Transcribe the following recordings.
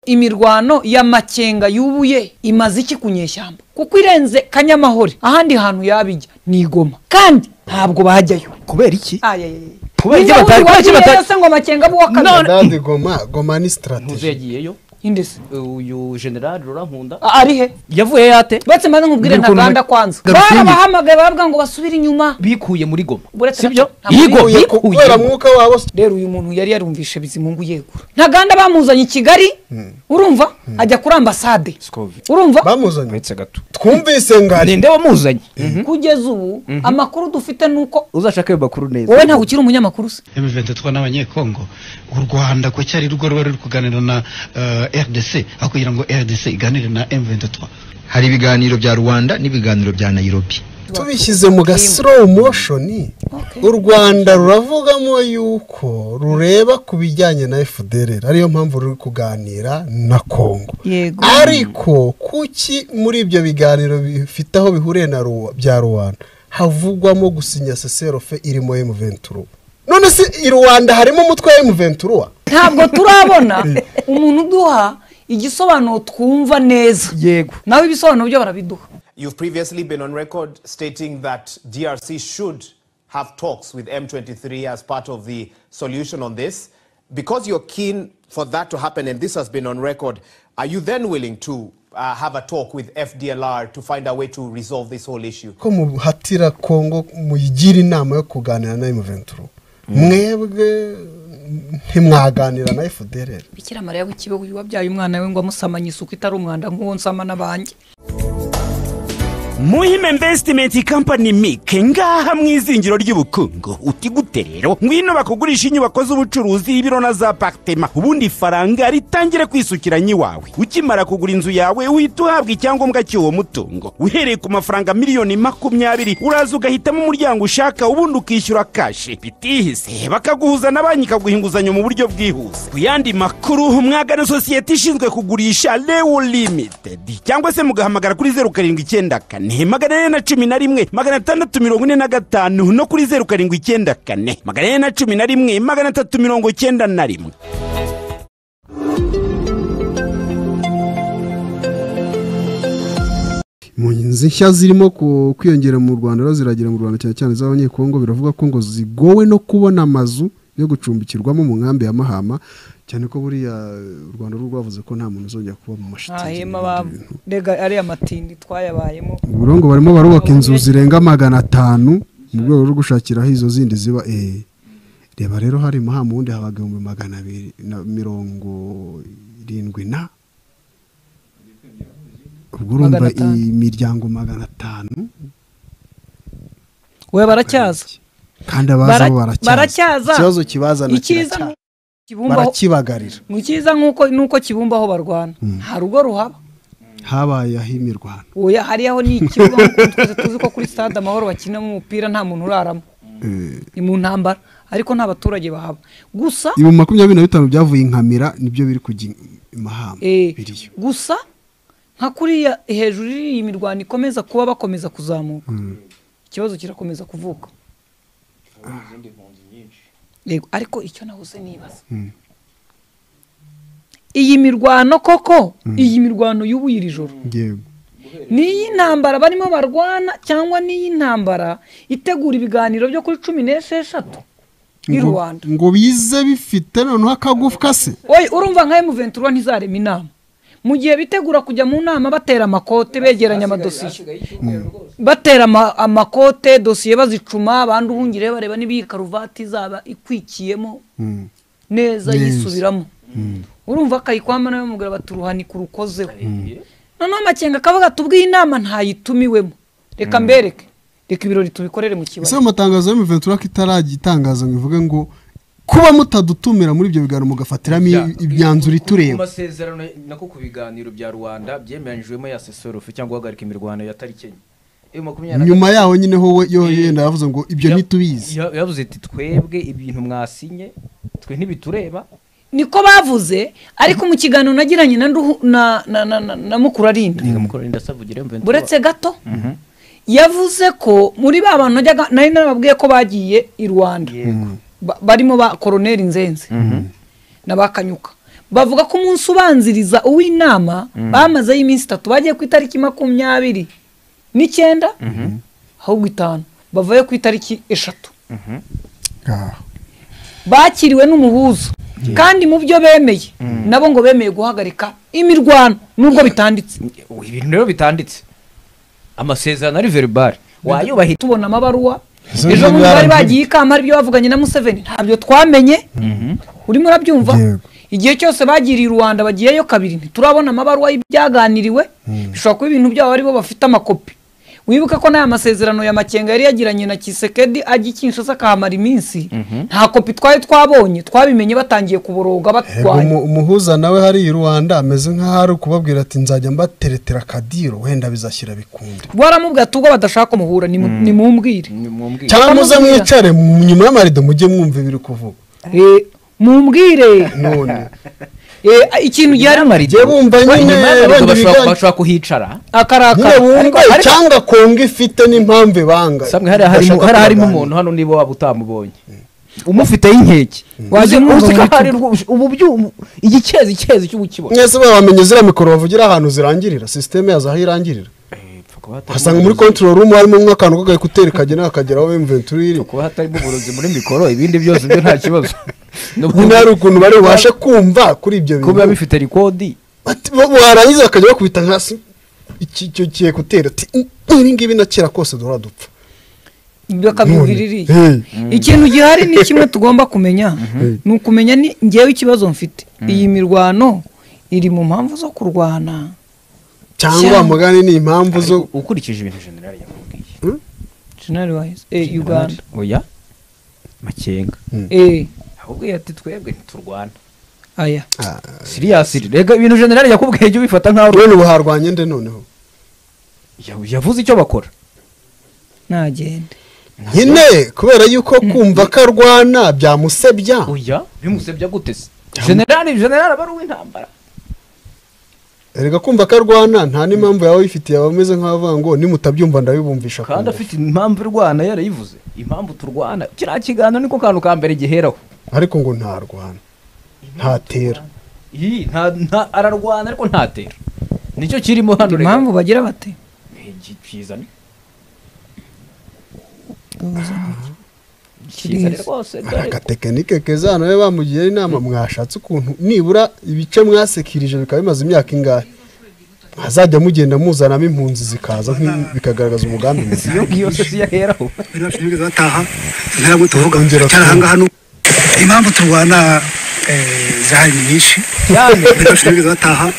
Imirwano ya Makenga yubuye imaze iki kunyeshyamba kuko irenze Kanyamahore ahandi hantu yabijya ni Goma kandi ntabwo bajyayo kubera iki? Kubera iki batari kubera batari ngo Makenga bo wakabiri Goma Goma ni strategy yagiyeyo indese uyu general Rurankunda ari he yavuye yate batse maze nkubwire Ntaganda kwanza barabahamagaye barabwa ngo basubire inyuma bikuye muri Goma sibyo yigo bikuye mwuka wabo. Rero uyu muntu yari yarumvishe Bizimungu yegura Ntaganda bamuzanye i Kigali urumva ajya kuri ambasade urumva bamuzanye uretse gato twumvise ngari ninde wamuzanye kugeza ubu amakuru dufite nuko uzashaka ayo makuru neza wowe ntabwo ukiri umunyamakuru se M23 n'abanyekongo u Rwanda ko cyari rwo rwari kuganira na RDC aho kugira ngo RDC iganire na M23. Hari ibiganiro bya Rwanda n'ibiganiro bya Nairobi tubishyize mu ga slow motion. U Rwanda ruravugamo yuko rureba ku bijyanye na FDLR ariyo mpamvu ruri kuganira na Kongo. Ariko kuki muri ibyo biganiro bifite aho bihuriye na bya Rwanda havugwamo gusinya cessez-le-feu irimo M23? None se i Rwanda harimo umutwe wa M23? Ntabwo turabona umuntu uduha igisobanuro twumva neza. Yego nawe ibisobanuro byo barabiduha. You've previously been on record stating that DRC should have talks with M23 as part of the solution on this. Because you're keen for that to happen, and this has been on record, are you then willing to have a talk with FDLR to find a way to resolve this whole issue? Ko muhatira Kongo muyigira inama yo kuganira na M23. Mwebwe ntimwaganira na FDLR. Bikira Mariya w'ikibeho wabyaye umwana we ngo amusamanye isuku itari umwanda nk'uwo nsama n'abanjye. Muhima Investment Company MIC ngaha mwizingiro ry'ubukungu uti gute rero ngwino bakugurisha inyubako z'ubucuruzi ibiro na za apartment ubundi faranga ritangire kwisukiranya iwawe ukimara kugura inzu yawe uhita uhabwa icyangombwa cy'uwo mutungo uhereye ku mafaranga 20,000,000 uraza ugahitamo umuryango ushaka ubundi ukishyura cash bitihise bakaguhuza na banki ikaguha inguzanyo mu buryo bwihuse. Ku yandi makuru mwagana sosiyete ishinzwe kugurisha Leo Limited cyangwa se mugahamagara kuri 0794 411 645 no kuri 0794 411 391. Impunzi nshya zirimo kwiyongera mu Rwanda ziragera mu Rwanda cyane cyane z'abanyekongo biravuga ko ngo zigowe no kubona amazu yo gucumbikirwamo mu nkambi ya Mahama cyane ko buriya u Rwanda rwavuze ko nta muntu uzongera kuba mu mashitingi. Rega ari amatindi twayabayemo. Uburongo barimo barubaka inzu zirenga 500 mu rwego rwo gushakiraho izo zindi ziba reba rero hari Mahama undi habaga 270 na ubwo urumva imiryango 500 we baracyaza kandi abaza baracyaza ikibazo kibazana barakibagarira mukiza nkuko nuko kibumbaho barwana hari ugo ruhaba habaye ahimirwana oya hari aho ni ikibuga nkuko twese tuzi ko kuri stade Amahoro bakinamo umupira nta muntu uraramo ni mu ntambara ariko nta baturage bahaba gusa ibu 25 byavuye inkamira nibyo biri kujya Mahama biriyo gusa nka kuriya hejuru iyi mirwano ikomeza kuba bakomeza kuzamuka ikibazo kirakomeza kuvuka. Yego ariko icyo nahoze nibaza iyi mirwano koko iyi mirwano y'ubu iri joro yego niyi ntambara barimo barwana cyangwa niyi ntambara itegura ibiganiro byo kuri 16 i Rwanda ngo bize bifite noneho akagufka se oye urumva nka M23 ntizarema inama mu gihe bitegura kujya mu nama batera amakote begeranya amadosiye batera amakote dosiye bazicuma abandi uhungire bareba niba karuvati zaba ikwikiyemo neza yisubiramo urumva akayikwama nawe mugara baturuhani kurukozeho noneho Makenga akavuga tubwiye inama ntayitumiwemo reka mbereke reka ibirori tubikorere mu kibaya. Ese amatangazo ya M23 kitaragitangaza ngo ivuge ngo kuba mutadutumira muri ibyo biganiro mugafatiramo imyanzuro itureba ku masezerano nako ku biganiro bya Rwanda byemeranyijwemo ya cessez-le-feu cyangwa guhagarika imirwano ya tariki 4 nyuma yaho nyine ho yo yenda yavuze ngo ibyo ntitubizi yavuze ati twebwe ibintu mwasinye twe ntibitureba niko bavuze ariko mu kiganiro nagiranye na na Mukurarinda Mukurarinda savugira M23 buretse gato yavuze ko muri ba bantu nari narababwiye ko bagiye i Rwanda barimo ba Colonel Nzenze na bakanyuka Bavuga ko umunsi ubanziriza uw'inama bamazeyo iminsi 3, bagiye ku itariki 29 ahubwo 5, bavayo ku itariki 3. Bakiriwe n'umuhuza kandi mu byo bemeye nabo ngo bemeye guhagarika imirwano nubwo bitanditse. Ibintu rero bitanditse, amasezerano ari verbal wayubahi. Tubona amabaruwa ejo bundi bari bagiye ikama ibyo bavuganye na Museveni ntabyo twamenye. Urimo urabyumva? Igihe cyose bagiriye Rwanda bagiyeyo kabiri ntiturabona amabaruwa y'ibyaganiriwe. Bishobora kuba ibintu byabo aribo bafite amakopi. Wibuka ko n'aya masezerano ya Makenga yari yagiranye na Kisekedi ajya Kinshasa akahamara iminsi, nta kopi twari twabonye, twabimenye batangiye kuboroga batwaye. Umuhuza nawe hari i Rwanda ameze nk'aho ari kubabwira ati nzajya mbateretera kadiro wenda bizashyira bikunde. Waramubwira ati ubwo badashaka kumuhura ni mumbwire cyangwa muze mwicare nyuma y'amarido mujye mwumva ibiri kuvuga. Mumbwire none ikintu gihari marido bumva nyine bashobora kuhicara akarakara cyangwa Kongo ifite n'impamvu ibanga. Samwe hari harimo umuntu hano niba waba utamubonye umufite y'inkeke waje mwumva hari ubu byu igikezi cyezi cy'ubukibona. Mwese bamenye zira mikoro bavugira ahantu zirangirira, system yaza aho irangirira. Hasanga muri control room harimo nk'akantu k'agakuteri kagena akageraho M23 iri. Kuba hatarimo uburozi muri mikoro ibindi byose byo nta kibazo. Nyine hari ukuntu bari bubashe kumva kuri ibyo bintu. Kuba bifite record warangiza bakajya bakubita hasi icyo kiekuteri ati ibi ngibi na kera kose duhora dupfa. Bakabyumvira iriya. Ikintu gihari ni kimwe tugomba kumenya, ni ukumenya ni ngewe ikibazo mfite. Iyi mirwano iri mu mpamvu zo kurwana cyangwa mugani ni impamvu zo ukurikije ibintu general yakubwiye. General wise Uganda oya Makenga ahubwo ati twebwe ntiturwana. Aya seriously rega ibintu general yakubwiye jyo bifata nkaho none ubuharwanye nde noneho yavuze icyo bakora nagende nyine kubera yuko kumva karwana byamusebya. Oya bimusebya gute se? General abari uw'intambara. Erega kumva karwana nta n'impamvu yawe ifitiye abameze nk'abavuga ngo nimutabyumva ndabibumvisha. Kandi afite impamvu irwana yarayivuze, impamvu turwana kiriya kiganiro niko kantu ka mbere giheraho. Ariko ngo ntarwana ntatera, nta ararwana ariko ntatera, nicyo kirimo hano. Impamvu bagira bate akatekinike keza hano rero bamugira inama mwashatse ukuntu nibura ibice mwasekirije bikaba bimaze imyaka ingahe azajya mugenda muzanamo impunzi zikaza bikagaragaza umugambi mwiza. Iyo ngiyo se siyaheraho bataha ntabwo tuvuga cyarahanga hano impamvu turwana zahari nyinshi bataha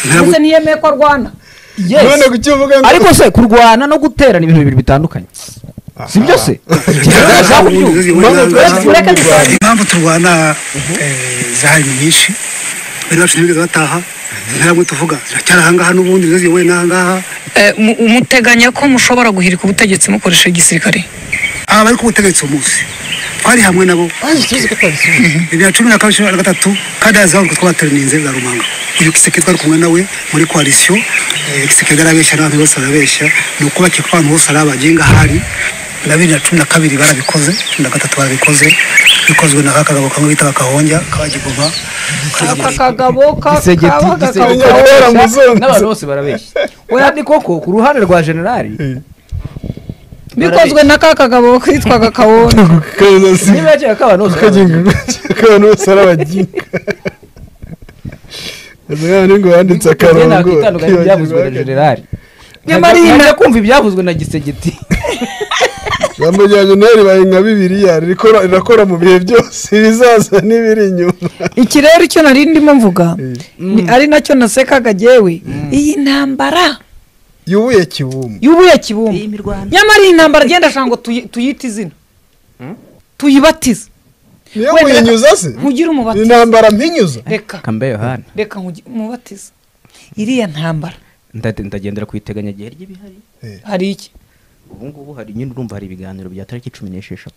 ntabwo niyemeye ko arwana. Ariko se kurwana no guterana ibintu bibiri bitandukanye sibyo se? Impamvu turwana zahari nyinshi bari bacu ntibigeze bataha ntabwo tuvuga cyarahangaha n'ubundi we n'ahangaha. Umuteganya ko mushobora guhirika ubutegetsi mukoresha igisirikare? Aba bari ku butegetsi umunsi twari hamwe nabo 2012 kandi azaho twabaterininze za Rumanga. Uyu Kisekedi twari kumwe nawe muri coalition. Kisekedi arabeshya n'abantu bose barabeshya, ni uko bakeka abantu bose ari abagenga hari na 2012 barabikoze, 2013 barabikoze, bikozwe na kakagabo kamwe bita Kahonja kabagigoma akagabo n'abantu bose barabeshya. Oya ni koko ku ruhande rwa general bikozwe na kakagabo kitwaga Kawonja. Niba yakeka ko abantu bose ari abaginga. Ngo yanditse akarongo ibyavuzwe na general. Nyamara kumva ibyavuzwe na Gisegeti. Ijambo rya general baye nka Bibiliya rirakora mu bihe byose ibizaza n'ibiri inyuma. Iki rero icyo nari ndimo mvuga ari nacyo nasekaga jewe, iyi ntambara yubuye kibumba, yubuye kibumba. Nyamara iyi ntambara genda ashaka ngo tuyite izina, tuyibatize. Niyo muyinyuza se? Nkugira umubatiza. Intambara mpinyuza? Reka. Kambe Yohana. Reka umubatiza. Iriya ntambara. Ndagendera ku iteganyagihe ry'ibihari. Hari iki? Ubu ngubu hari nyine urumva hari ibiganiro bya tariki 16.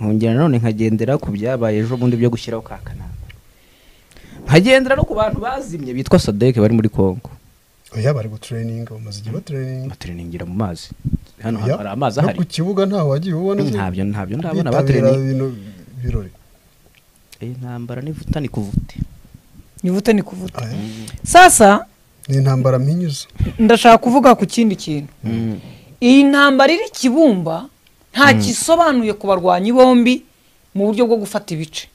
Nkongera none nkagendera ku byabaye ejo bundi byo gushyiraho ka kanama. Nkagendera no ku bantu bazimye bitwa Sadek bari muri Kongo. Oya bari gutraining, bamaze igihe batraining. Batrainingira mu mazi. Hano hari amazi ahari. No ku kibuga ntaho wagiye ubona. Ntabyo ndabona batraining. Ibintu birori. Intambara nivutani kuvute. Nivute nikuvute. Sasa ni intambara mpinyuzo. Ndashaka kuvuga ku kindi kintu. Iyi ntambara iri Kibumba nta kisobanuye ku barwanyi bombi mu buryo bwo gufata ibice.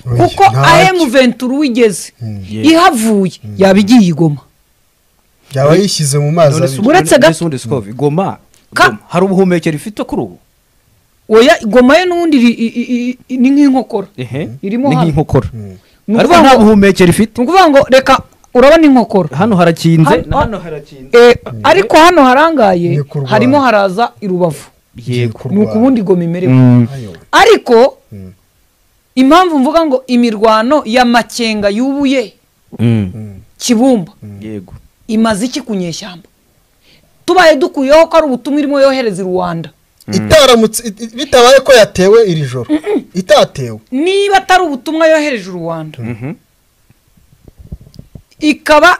Kuko M23 wigeze ihavuye yabigiye igoma. Yaba yishyize mu mazi abiri. Uretse gato Goma hari ubuhumekero ifite kuri ubu. Oya Goma ye n'ubundi ni nk'inkokora. Irimo ni nk'inkokora. Ariko nta buhumekero ifite. Ni ukuvuga ngo reka urabona inkokora. Hano harakinze na hano harakinze. Ariko hano harangaye harimo haraza irubavu. Yego. Ni ukubundi Goma imerewe. Ariko impamvu mvuga ngo imirwano ya Makenga yubuye Kibumba. Yego. Imaze iki kunyeshyamba? Tubaye dukuyeho ko ari ubutumwa irimo yohereza i Rwanda. Itaramutse bitabaye ko yatewe iri joro. Itatewe. Niba atari ubutumwa yohereje u Rwanda. Ikaba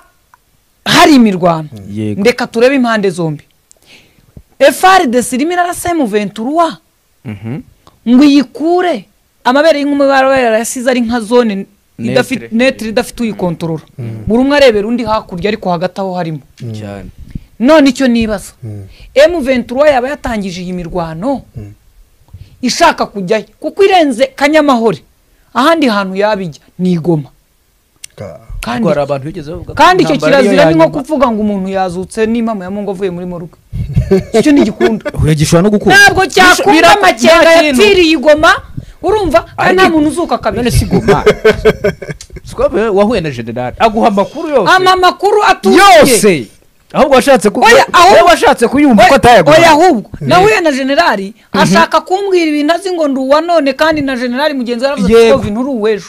hari imirwano. Ndeka turebe impande zombi. FARDC irimo irarasa M23 ngo iyikure amabere y'inkumi barayasize ari nka zone idafite netre idafite uyikontorora. Buri umwe arebera undi hakurya ariko hagati aho harimo. Cyane. None icyo nibaza M23 yaba yatangije iyi mirwano ishaka kujyayo kuko irenze Kanyamahore ahandi hantu yabijya ni Goma. Kandi abantu bigeze bavuga kandi icyo kirazira ni nko kuvuga ngo umuntu yazutse n'impamo ya Mungu avuye muri moruga. Icyo ni gikunda. Oya gishobora no gukunda. Ntabwo cyakunda Makenga yapfiriye Goma urumva kandi nta muntu uzuka kabiri. None si Goma. Sikobe wahuye na general aguha amakuru yose. Ama makuru atuye. Yose. Ahubwo washatse ku oya washatse kuyumva ko atayaguha. Oya ahubwo nahuye na generali ashaka kumbwira ibintu azi ngo nduwa none kandi na generali mugenzi yaravuze ati ko nturi uwejo.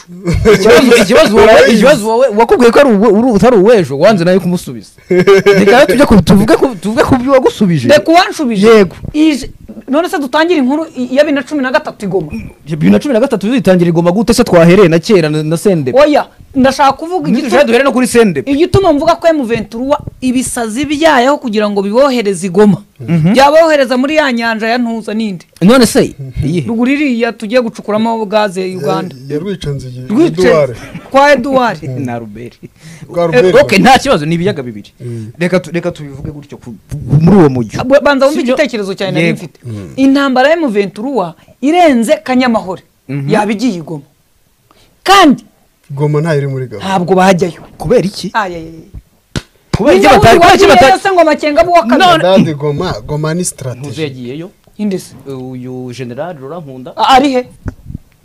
Ikibazo wowe wakubwiye ko ari utari uwejo wanze nayo kumusubiza. Reka tujye ku tuvuge ku byo wagusubije. Reka uwanshubije. Yego. None se dutangira inkuru ya 2013 Igoma. 2013 tuzitangira Igoma gute se twahereye na kera na Sendebe. Oya ndashaka kuvuga igituma duhere no kuri Sendebe. Igituma mvuga ko M23 ibisazi byayeho kugira ngo bibohereze Igoma. Byabohereza muri ya nyanja ya Ntuza ninde. None se iyihe? Ruguririya tugiye gucukuramo gaze Uganda. Ya Rwicanzige Edouard. Kwa Edouard na Ruberi. Okay nta kibazo ni ibiyaga bibiri. Reka tubivuge gutyo muri uwo mujyo. Banza wumve igitekerezo cyane nari mfite. Intambara ya M23 irenze Kanyamahore yabigiye Igoma. Kandi Goma nta iri muri gahunda. Ntabwo bajyayo. Kubera iki? Kubera iki batari ngo Makenga bo wakabiri. None Goma ni strategy. Ntuze yagiyeyo. Indese. Uyu general Rurankunda ari he?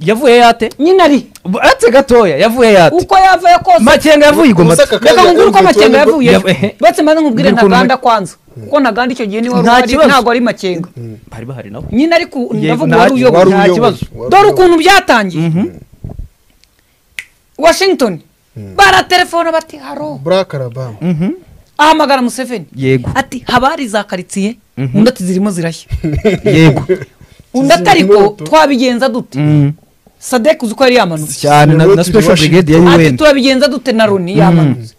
Yavuye yate? Nyina ari. Atse gatoya yavuye yate. Uko yavuye kose. Makenga yavuye Igoma. Reka nkubwire uko Makenga yavuye. Batse maze nkubwire Ntaganda kwanza. Kuko Ntaganda icyo gihe ni wari ntabwo ari Makenga. Bari bahari nabo. Nyina ariko ndavuga wari uyoboye nta kibazo. Dore ukuntu byatangiye. Washington baratelefona bati haro Barack Obama ahamagara Museveni. Yego. Ati habari za quartier undi ati zirimo zirashya. Yego. Undi atariko twabigenza dute? Sadek uzi ko yari yamanutse cyane na special brigade ya UN. Ati turabigenza dute na Loni yamanutse.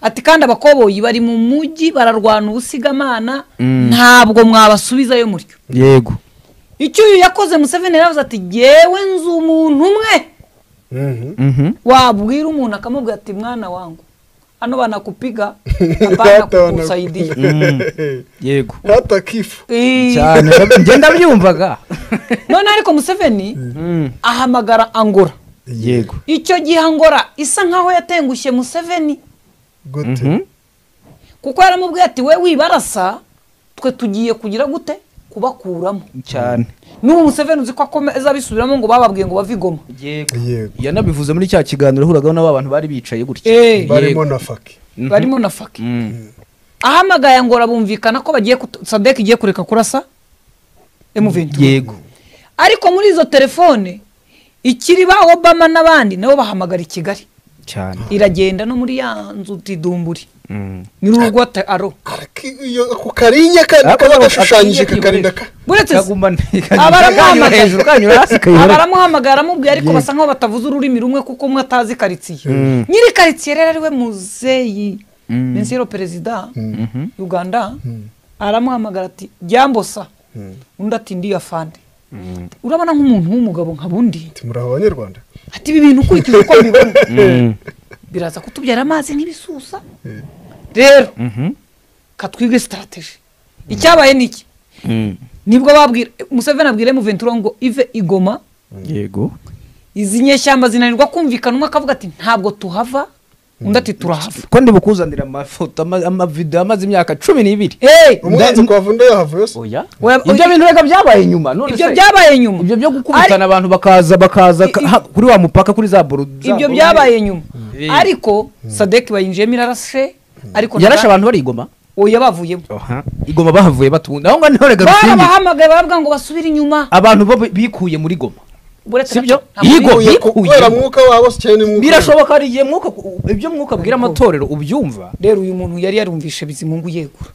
Ati kandi abakoboyi bari mu mujyi bararwana ubusigamana ntabwo mwabasubizayo mutyo. Yego. Icyo uyu yakoze Museveni yaravuze ati jewe nzi umuntu umwe wabwira umuntu akamubwira ati mwana wangu hano banakupiga hapana kukusaidia. Yego. Hata kifu. Cyane ngenda byumvaga. None ariko Museveni ahamagara Angola. Yego. Icyo gihe Angola isa nkaho yatengushye Museveni. Gute? Kuko yaramubwiye ati we wibarasa twe tugiye kugira gute kubakuramo. Cyane. N'ubu Museveni uzi ko akomeza bisubiramo ngo bababwiye ngo bave Igoma. Yego. Yanabivuze muri cya kiganiro huragaho n'aba bantu bari bicaye gutya. Barimo na Faki. Barimo na Faki. Ahamagaye ngo rabumvikana ko bagiye Sadek igiye kureka kurasa M23. Yego. Ariko muri izo telefone ikiri ba Obama n'abandi nabo bahamagara i Kigali. Cyane. Iragenda no muri ya nzu tidumburi. Nyir'urugo aro. Ku karinya kandi kaba gashushanyije kakarinda ka. Buretse abaramuhamagara aramubwiye ariko basa nkaho batavuze ururimi rumwe kuko umwe atazi quartier. Nyiri quartier rero ariwe muzeyi Monsieur President Uganda aramuhamagara ati Jambosa. Undi ati ndi afande. Urabona nk'umuntu w'umugabo nka bundi. Ati muraho abanyarwanda. Ati ibi bintu ukurikije uko mbibona. Biraza kutubyara amazi nk'ibisusa. Rero katwige strategy. Icyabaye niki? Nibwo babwira Museveni abwira M23 ngo ive igoma. Yego. Izi nyeshyamba zinanirwa kumvikana, umwe akavuga ati ntabwo tuhava, undi ati turahava. Ko ndi bukuzanira amafoto amavideo amaze imyaka 12. Umwanzi kwavunda yahavuye se. Oya. Ibyo bintu rega byabaye nyuma. None ibyo byabaye nyuma. Ibyo byo gukubitana abantu bakaza kuri wa mupaka kuri za boru. Ibyo byabaye nyuma. Ariko Sadek bayinjiyemo irarashe, ariko yarashe abantu bari igoma. Oya bavuyemo. Igoma bahavuye batunda. Aho ngaho rega rusingi. Barabahamagaye baravuga ngo basubire inyuma. Abantu bo bikuye muri Goma. Sibyo? Yego, kubera mwuka wabo cyane mwuka. Birashoboka ari igihe mwuka ibyo mwuka abwira amatorero ubyumva. Rero uyu muntu yari yarumvishe Bizimungu yegura.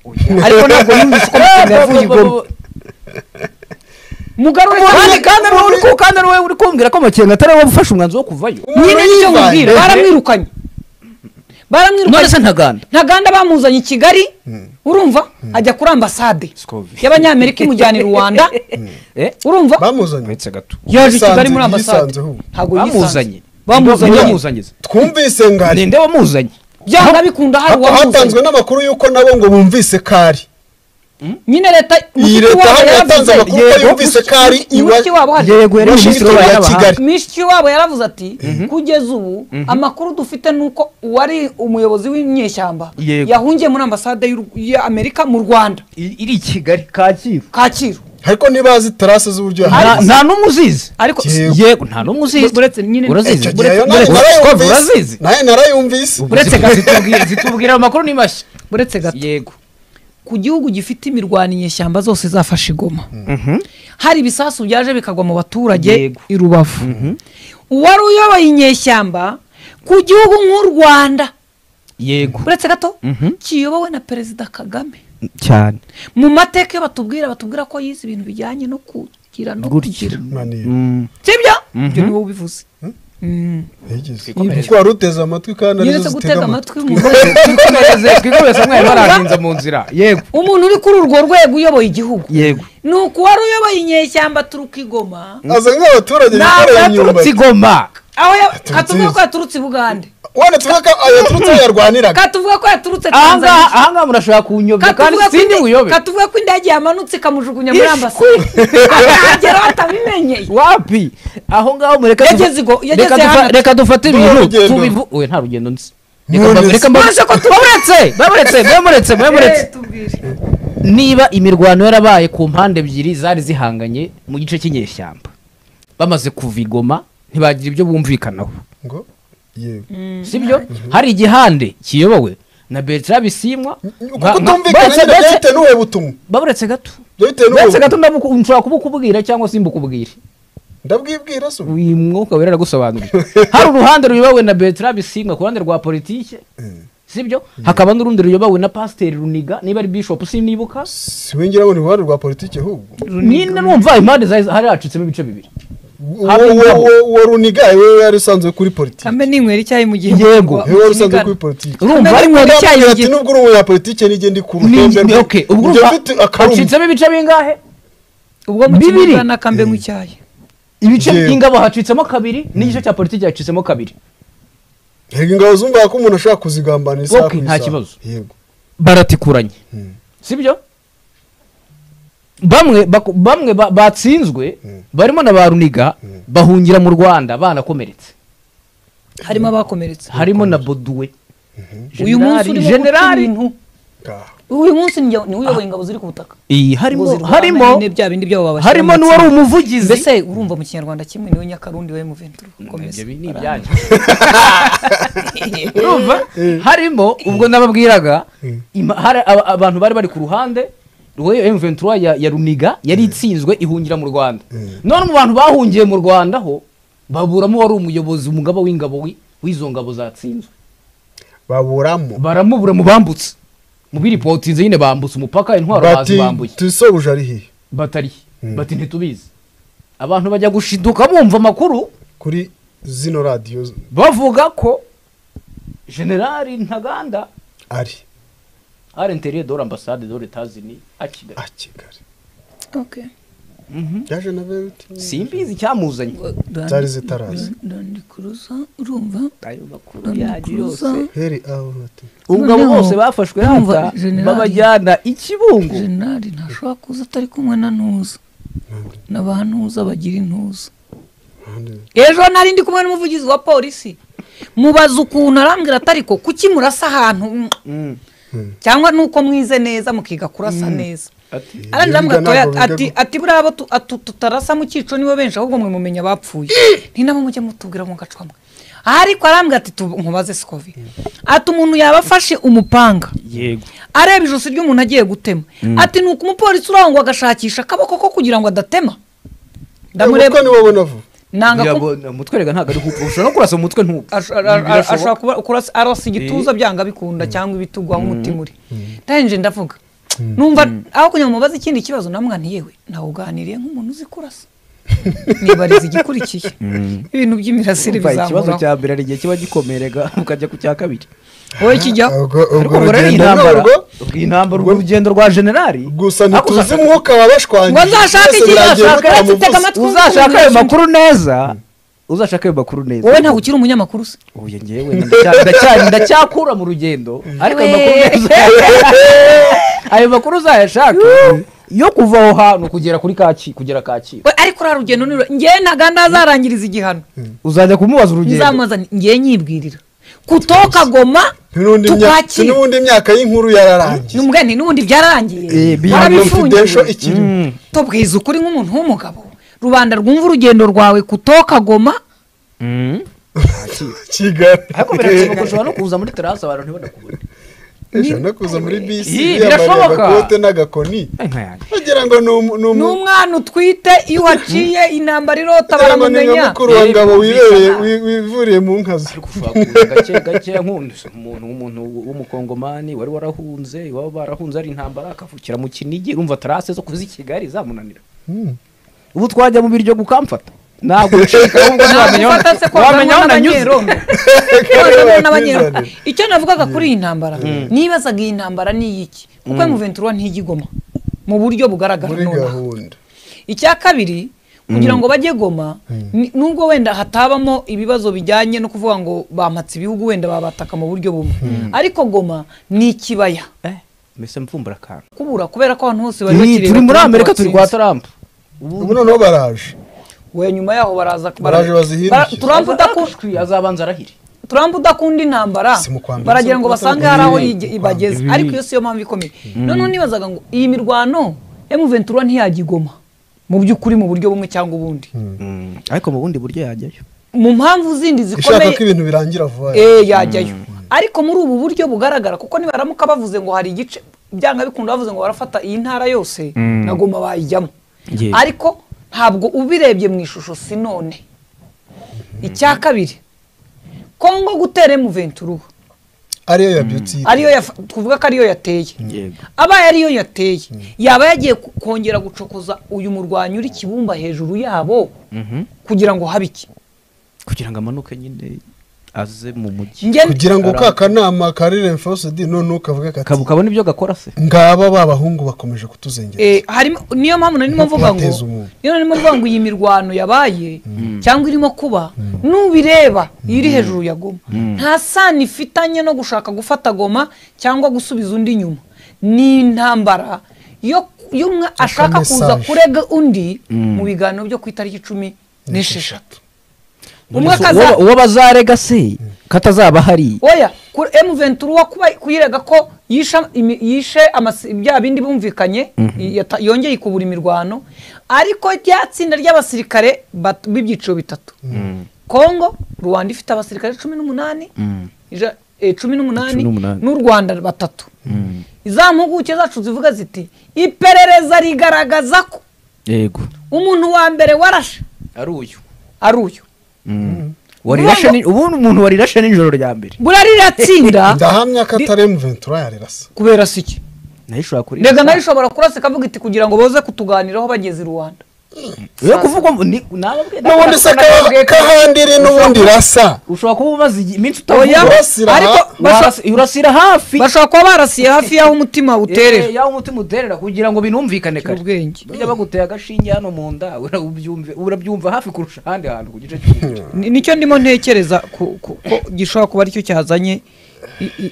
Ariko ntabwo yumvise ko Makenga yavuye igoma. Mugarure kandi uri ko kandi ari uri kumbwira ko Makenga atari we ufashe umwanzuro wo kuvayo. Nyine nicyo nkubwira, baramwirukanye. Baramwirukanye. None se Ntaganda. Ntaganda bamuzanye i Kigali, urumva? Ajya kuri ambasade y'Abanyamerika imujyana i Rwanda. Urumva? Bamuzanye. Uretse gato. Yaje i Kigali muri ambasade. Ntabwo bamuzanye. Bamuzanye. Twumvise ngari. Ninde wamuzanye? Byanga bikunda hari uwamuzanye. Hatanzwe n'amakuru yuko nabo ngo bumvise kari. Nyine leta yatanze amakuru ko yumvise kari iwa yego yari minisitiri wa Kigali. Minisitiri wabo yaravuze ati kugeza ubu amakuru dufite nuko uwari umuyobozi w'inyeshyamba yahungiye muri ambasade ya Amerika mu Rwanda iri i Kigali Kacyiru. Ariko nibazi trace z'uburyo nta n'umwe uzizi. Ariko yego nta n'umwe uzizi. Uretse nyine urazizi. Urazizi. Naye narayumvise. Uretse zitubwira amakuru ni mashya. Uretse gato. Yego. Ku gihugu gifite imirwano inyeshyamba zose zafashe igoma. Hari ibisasu byaje bikagwa mu baturage i Rubavu. Uwari uyoboye inyeshyamba ku gihugu nk'u Rwanda. Yego. Uretse gato kiyobowe na Perezida Kagame. Cyane. Mu mateka batubwira ko yize ibintu bijyanye no kugira no kugira. Sibyo? Ibyo niwo ubivuze. Kuko wari uteze amatwi kandi arizo zitega amatwi. Twikomereze mwari barahinze mu nzira. Yego. Umuntu uri kuri urwo rwego uyoboye igihugu. Yego. Nuko wari uyoboye inyeshyamba turuka igoma. Aza nk'abaturage bikoreye imyumbati. Igoma. Aho katuvuga ko yaturutse i Bugande. Wane tuvuga ko yaturutse yarwaniraga. Katuvuga ko yaturutse Tanzania. Aha murashobora kunyobya kandi sindi buyobe. Katuvuga ko indege yamanutse ikamujugunya muri ambasade. Akagera atabimenyeye. Wapi? Aho ngaho mureka reka dufate ibintu tubivu. Oya nta rugendo nzi. Reka baburetse baburetse. Niba imirwano yarabaye ku mpande ebyiri zari zihanganye mu gice cy'inyeshyamba. Bamaze kuva igoma ntibagira ibyo bumvikanaho. Ngo yego. Sibyo? Hari igihande kiyobowe na Bertrand Bisimwa. Kuko tumvikana byahite n'uwe butumwa. Baburetse gato. Baburetse gato nshobora kubukubwira cyangwa simbukubwire. Ndabwibwira so. Uyu mwuka wera aragusobanurira. Hari uruhande ruyobowe na Bertrand Bisimwa ku ruhande rwa politike. Sibyo? Hakaba n'urundi ruyobowe na Pasteur Runiga niba ari bishop sinibuka. Siwingira ngo ni uruhande rwa politike ahubwo. Nyine numva impande hari hacitsemo ibice bibiri. Uwo Runiga wewe yari usanzwe kuri politike. Kambe ninywera icyayi mu gihe. Yego. Wewe wari usanzwe kuri politike. Urumva ari nywera icyayi mu gihe. Nubwo uri umunya politike nige ndi ku ruhembe. Okay, ubwo hacitsemo ibice bingahe? Ubwo mu bibiri na kambe mu icyayi. Ibice by'ingabo hacitsemo kabiri n'igice cya politike hacitsemo kabiri. Yego ingabo zumva ko umuntu ashaka kuzigambana isaha. Okay, nta kibazo. Yego. Baratikuranye. Sibyo? Bamwe batsinzwe barimo na ba Runiga bahungira mu Rwanda banakomeretse. Harimo abakomeretse. Harimo na Boduwe. Uyu munsi uri generali. Uyu munsi ni uyoboye ingabo ziri ku butaka. Harimo bya bindi byabo babashyira. Harimo n'uwari umuvugizi. Mbese urumva mu Kinyarwanda kimwe niwe Nyakarundi we M23 komeza. Ibyo ni ibyanyu. Urumva? Harimo ubwo nababwiraga hari abantu bari ku ruhande rwe M23 ya Runiga yari itsinzwe ihungira mu Rwanda. None mu bantu bahungiye mu Rwanda ho baburamo wari umuyobozi umugaba w'ingabo w'izo ngabo zatsinzwe. Baburamo. Baramubura mu bambutse. Mubiri potinze nyine bambutse umupaka intwaro bazibambuye. Tusobuje ari he? Batari. Bati ntitubizi. Abantu bajya gushiduka bumva amakuru kuri zino radio bavuga ko General Ntaganda ari à l'intérieur de l'ambassade de l'États-Unis à Kigali. À Kigali. Okay. Yaje na Beruti. Simbizi cyamuzanye. Zari zitaraza. Land Cruiser urumva? Ayo makuru yaje yose. Heri aho ati. Ubwo abo bose bafashwe hata babajyana ikibungo. General ntashobora kuza atari kumwe na Ntuza. N'abantuza bagira intuza. Ejo nari ndi kumwe n'umuvugizi wa polisi. Mubaza ukuntu arambwira atariko kuki murasa ahantu cyangwa nuko mwize neza mukiga kurasa neza. Arambwira ati ati burabo tutarasa mu cyico nibo benshi ahubwo mwe mumenya bapfuye. Nti nabo mujye mutubwira mu gacwamwe. Ariko arambwira ati nkubaze Sikovi. Ati umuntu yabafashe umupanga. Yego. Areba ijosi ry'umuntu agiye gutema. Ati nuko umupolisi urangwa agashakisha akaboko ko kugira ngo adatema. Ndamureba ni wowe navu. Nanga ko mutwerega ntago ari kuko ushobora no kurasa umutwe ntuko. Ashobora kuba kurasa arasa igituza byanga bikunda cyangwa ibitugu aho umutima uri. Ndanje ndavuga. Numva aho kunyama mubaza ikindi kibazo namwa ntiyewe nawuganiriye nk'umuntu uzi kurasa. Nibariza igikurikiye. Ibintu by'imirasire bizamura. Ikibazo cya mbere ari igihe kiba gikomerega ukajya ku cya kabiri. Wowe kijya ubwo urugendo rwa generali gusa ntituzi umwuka wabashwanye. Ngo nzashake iki uzashaka ayo makuru neza. Uzashaka ayo makuru neza. Wowe ntabwo ukiri umunyamakuru se? Oya ngewe ndacyakura mu rugendo ariko ayo makuru neza. Ayo makuru uzayashaka yo kuva aho hantu kugera kuri Kacyi kugera Kacyi. Ariko ura rugendo ni ngewe ntaganda azarangiriza igihano. Uzajya kumubaza urugendo. Nzamubaza ngewe nyibwirira. Kutoka Goma tukakira. N'ubundi imyaka y'inkuru yararangiye. N'umugani n'ubundi byararangiye. Warabifungiye. Tubwiza ukuri nk'umuntu w'umugabo. Rubanda rwumva urugendo rwawe kutoka Goma. Kigali. Ariko birashoboka ushobora no kuza muri terrasse abantu ntibonakubone. Ejo no kuza muri bisi yambaye agakote n'agakoni. Bagira ngo ni umwana utwite iyo waciye intambara irota baramumenya. Mukuru wa ngabo wibereye wivuriye mu nkazi. Ariko ushobora gake gake nkunda umuntu w'umukongomani wari warahunze iwabo barahunze ari intambara akavukira mu Kinigi urumva terrasse zo kuza i Kigali zamunanira. Ubu twajya mu biryo gukamfata. Ntabwo ucika ahubwo wamenya aho nanyuze. Icyo navugaga kuri iyi ntambara nibazaga iyi ntambara ni iki kuko M23 ntijya mu buryo bugaragara nonaha. Icya kabiri kugira ngo bajye Goma nubwo wenda hatabamo ibibazo bijyanye no kuvuga ngo bamatse ibihugu wenda babataka mu buryo bumwe ariko Goma ni ikibaya. Mbese mvumbura akantu kubura kubera ko abantu hose bari bakiri turi muri Amerika turi kwa Trump ubu noneho baraje. We nyuma yaho baraza baraje Trump udakushwi azabanza arahire. Trump udakunda intambara baragira ngo basange hari aho ibageze ariko iyo siyo mpamvu ikomeye. None nibazaga ngo iyi mirwano M23 ntiyajya Goma mu by'ukuri mu buryo bumwe cyangwa ubundi. Ariko mu bundi buryo yajyayo. Mu mpamvu zindi zikomeye ishaka ko ibintu birangira vuba. Yajyayo. Ariko muri ubu buryo bugaragara kuko nibaramuka bavuze ngo hari igice byanga bikunda bavuze ngo barafata iyi ntara yose na Goma bayijyamo. Ariko ntabwo ubirebye mu ishusho sinone. Icya kabiri Kongo gutera M23 ariyo yabyutse ariyo tuvuga ko ariyo yateye. Abaye ariyo yateye yaba yagiye kongera gucokoza uyu murwanyi uri Kibumba hejuru yabo kugira ngo habe iki kugira ngo amanuke nyine aze mu mujyi kugira ngo ka kanama ka reinforced none ukavuga kati kabona ibyo gakora se ngaba babahungu bakomeje kutuzengereza. Harimo niyo mpamvu narimo mvuga ngo niyo narimo mvuga ngo iyi mirwano yabaye cyangwa irimo kuba nubireba iri hejuru ya Goma nta sano ifitanye no gushaka gufata Goma cyangwa gusubiza undi inyuma. Ni intambara yo umwe ashaka kuza kurega undi mu biganiro byo ku itariki 16. Uwo bazarega se katazaba hari oya M23 kuba kuyirega ko yishe bya bindi bumvikanye yongeye ikubura imirwano ariko ryatsinda ry'abasirikare b'ibyiciro bitatu. Kongo Rwanda ifite abasirikare 18 18 n'u Rwanda batatu. Izampuguke zacu zivuga ziti iperereza rigaragaza ko yego umuntu wa mbere warashe ari uyu ari uyu. Warirashe ubundi umuntu warirashe nijoro rya mbere burariratsinda ndahamya ko atari M23 yarirasa kubera siki nayo ishobora kuri rega nayo ishobora kurasa ikavuga iti kugira ngo boze kutuganiraho bageze i Rwanda. Yo kuvugwa nababwiye n'ubundi se kahandi iri n'ubundi rasa. Ushobora kuba umaze iminsi utavuga ariko urasira hafi. Bashobora kuba barasiye hafi y'aho umutima uterera. Y'aho umutima uterera kugira ngo binumvikane kare. Bijya baguteye agashinge hano mu nda urabyumva hafi kurusha ahandi hantu ku gice cy'umutwe. Nicyo ndimo ntekereza ko gishobora kuba aricyo cyazanye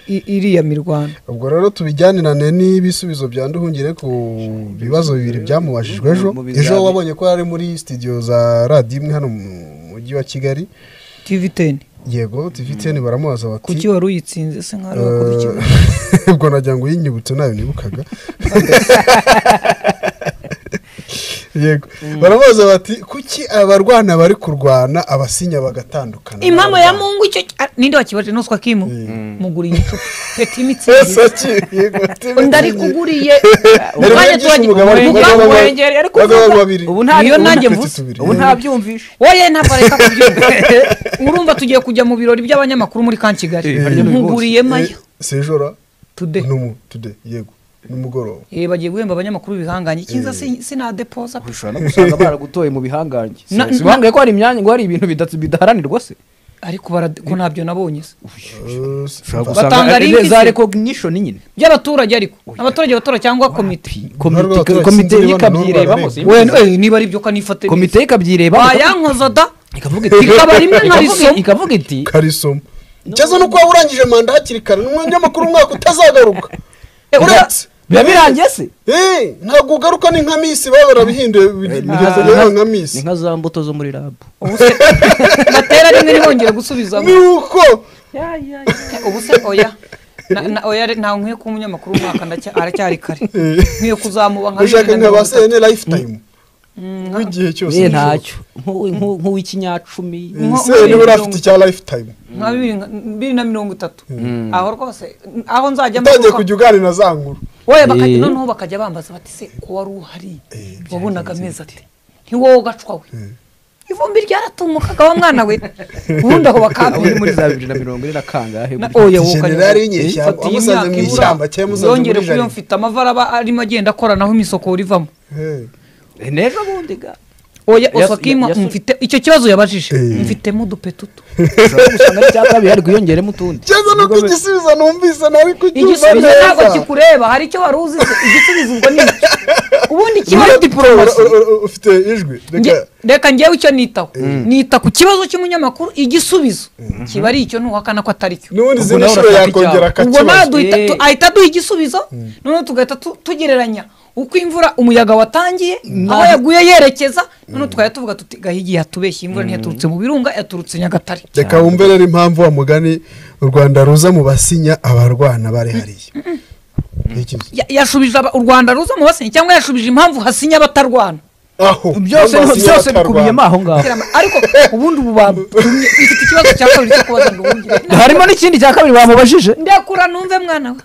iriya mirwano. Ubwo rero tubijyanirane n'ibisubizo bya Nduhungire ku bibazo bibiri byamubajijwe ejo. Ejo wabonye ko ari muri studio za radio imwe hano mu mujyi wa Kigali, TV10. Yego, TV10 baramubaza bati kuki wari uyitsinze se nkari wakoze iki? Ubwo nagira ngo yinyibutse nayo nibukaga. Yego, baramubaza bati kuki abarwana bari kurwana abasinya bagatandukana? Impamo ya Mungu icyo ninde wakibaje noswa kimu muguriye icupa peti imitsingi. Ndari kuguriye umwanya tuwagiye ariko ubu nta niyo nanjye mvuze ubu nta byumvishe. Oye ntabwo reka kubyumva. Urumva tugiye kujya mu birori by'abanyamakuru muri kan Kigali. Nkuguriye mayo sejora today numu today yego nimugoroba. Bagiye guhemba abanyamakuru bihangange ikinza sinadepoza. Ushobora no gusanga baragutoye mu bihangange. Sibangaye ko hari imyanya ngo hari ibintu bidaharanirwa se. Ariko ko ntabyo nabonye se. Batanga za recognition nyine by'abaturage ariko abaturage batora cyangwa komite komite ikabyirebamo. Niba ari byo kanifate komite ikabyirebamo bayankoza da ikavuga iti ikaba rimwe nkarisomo ikavuga iti karisomo. Cyazo nuko urangije manda hakiri kare n'umunyamakuru umwaka utazagaruka. Uretse biba birangiye se? Ntabwo ugaruka ni nka misi baba barabihinduye bigeze nka misi. Ni nka za mbuto zo muri lab. Batera rimwe ntibongere gusubizamo. Ni uko. Ubu se oya. Oya nta nkwiye kuba umunyamakuru umwaka aracyari kare. Nkwiye kuzamuba nka ushaka nka ba CN lifetime. Nk'igihe cyose. Ntacyo. Nk'uw'ikinyacumi. CN urafite icya lifetime. Nka 2030. Aho rwose aho nzajya utangiye kujya uganira za nkuru. Oya bakajya noneho bakajya bambaza bati se ko wari uhari wabonaga amezi ate ntiwowe ugacwa we ivumbi ryaratumukaga wa mwana we ubundi aho bakambye muri za 2040 na kangahe. Oya generali w'inyeshyamba wamusanze mu ishyamba cyangwa musanze muri yongere kuyo mfite amavara aba arimo agenda akoranaho imisokoro ivamo n'ejo bundi ga. Oya Osakima mfite icyo kibazo yabajije mfitemo udupetutu. Usanga cyakabiri ari kuyongeremo utundi. Cyazo nuko igisubizo numvise nari kucyumva neza. Igisubizo ntabwo kikureba hari icyo wari uzi igisubizo ubwo ni ubundi kibazo diplomasi ufite ijwi. Reka ngewe icyo nitaho nita ku kibazo cy'umunyamakuru igisubizo kiba ari icyo ntuhakana ko atari cyo. N'ubundi izindi nshuro yakongera akakibazo. Ubwo nawe ahita aduha igisubizo noneho tugahita tugereranya uko imvura umuyaga watangiye aho yaguye yerekeza none twaya tuvuga tuti Gahigi yatubeshye imvura ntiyaturutse mu birunga yaturutse Nyagatare. Reka wumve rero impamvu wa mugani u Rwanda ruza mu basinya abarwana bari hariya. Yashubije u Rwanda ruza mu basinya cyangwa yashubije impamvu hasinya abatarwana. Aho byose byose bikubiyemo aho ngaho. Ariko ubundi ubu batumye ifite ikibazo cya kabiri cyo kubaza Nduhungire. Harimo n'ikindi cya kabiri bamubajije. Ndakura numve mwana we.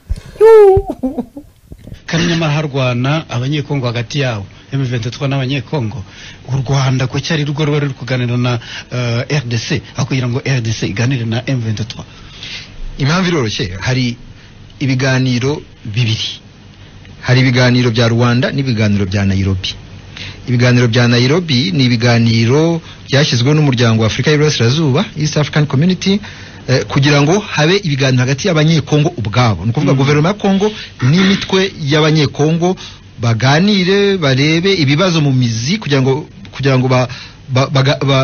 Kandi nyamara harwana abanyekongo hagati yabo M23 n'abanyekongo. U Rwanda ko cyari rwo ruba ruri kuganira na RDC aho kugira ngo RDC iganire na M23. Impamvu iroroshye, hari ibiganiro bibiri. Hari ibiganiro bya Rwanda n'ibiganiro bya Nairobi. Ibiganiro bya Nairobi ni ibiganiro byashyizweho n'umuryango wa Afrika y'Iburasirazuba, East African Community, kugira ngo habe ibiganiro hagati y'abanyekongo ubwabo. Ni ukuvuga guverinoma ya Kongo n'imitwe y'abanyekongo baganire barebe ibibazo mu mizi kugira ngo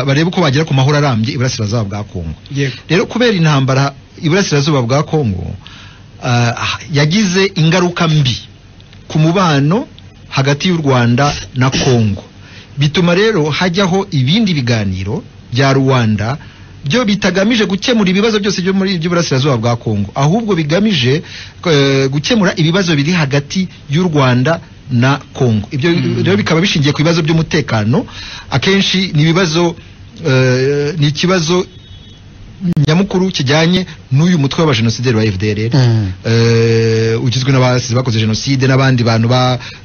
barebe uko bagera ku mahoro arambye iburasirazuba bwa Kongo. Rero kubera intambara iburasirazuba bwa Kongo yagize ingaruka mbi ku mubano hagati y'u Rwanda na Kongo, bituma rero hajyaho ibindi biganiro bya Rwanda byo bitagamije gukemura ibibazo byose byo muri by'uburasirazuba bwa Kongo, ahubwo bigamije gukemura ibibazo biri hagati y'u Rwanda na Kongo. Ibyo rero bikaba bishingiye ku bibazo by'umutekano. Akenshi ni ibibazo ni ikibazo nyamukuru kijyanye n'uyu mutwe w'abajenosideri wa FDLR ugizwe n'abasize bakoze jenoside n'abandi bantu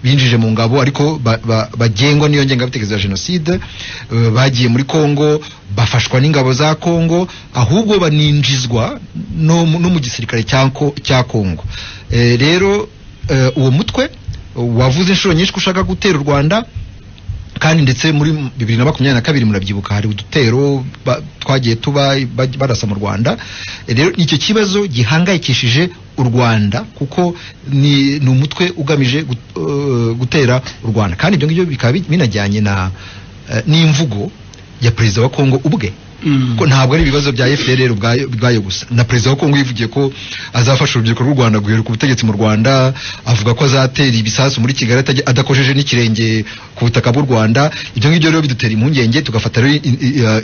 binjije mu ngabo ariko bagengwa n'iyo ngengabitekerezo ya jenoside, bagiye muri Kongo bafashwa n'ingabo za Kongo, ahubwo baninjizwa no mu gisirikare cya Kongo. Rero uwo mutwe wavuze inshuro nyinshi ko ushaka gutera u Rwanda, Kandi ndetse muri 2022 murabyibuka hari udutero twagiye tuba barasa mu Rwanda. Rero icyo kibazo gihangayikishije u Rwanda kuko ni umutwe ugamije gutera u Rwanda, kandi ibyo ngibyo bikaba binajyanye na n'imvugo ya perezida wa Kongo ubwe. Ko ntabwo ari ibibazo bya FDLR ubwayo gusa, na perezida wa Kongo yivugiye ko azafasha urubyiruko rw'u Rwanda guheruka ubutegetsi mu Rwanda, avuga ko azatera ibisasu muri Kigali adakojeje n'ikirenge ku butaka bw'u Rwanda. Ibyo ngibyo rero bidutera impungenge, tugafata rero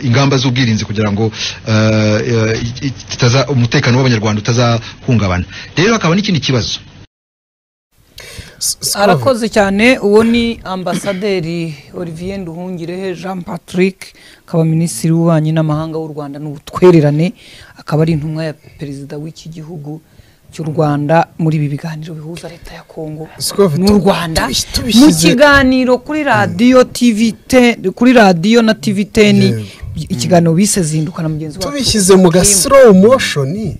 ingamba z'ubwirinzi kugira ngo umutekano w'Abanyarwanda utazahungabana. Rero hakaba n'ikindi kibazo. Arakoze cyane. Uwo ni ambasaderi Olivier Nduhungirehe Jean Patrick, akaba minisitiri w'ububanyi n'amahanga w'u Rwanda n'ubutwererane, akaba ari intumwa ya perezida w'iki gihugu cy'u Rwanda muri ibi biganiro bihuza leta ya Kongo n'u Rwanda. Mu kiganiro kuri radio TV10, kuri radio na TV10, ikiganiro bise zinduka na mugenzi wacu, tubishyize mu ga slow motion.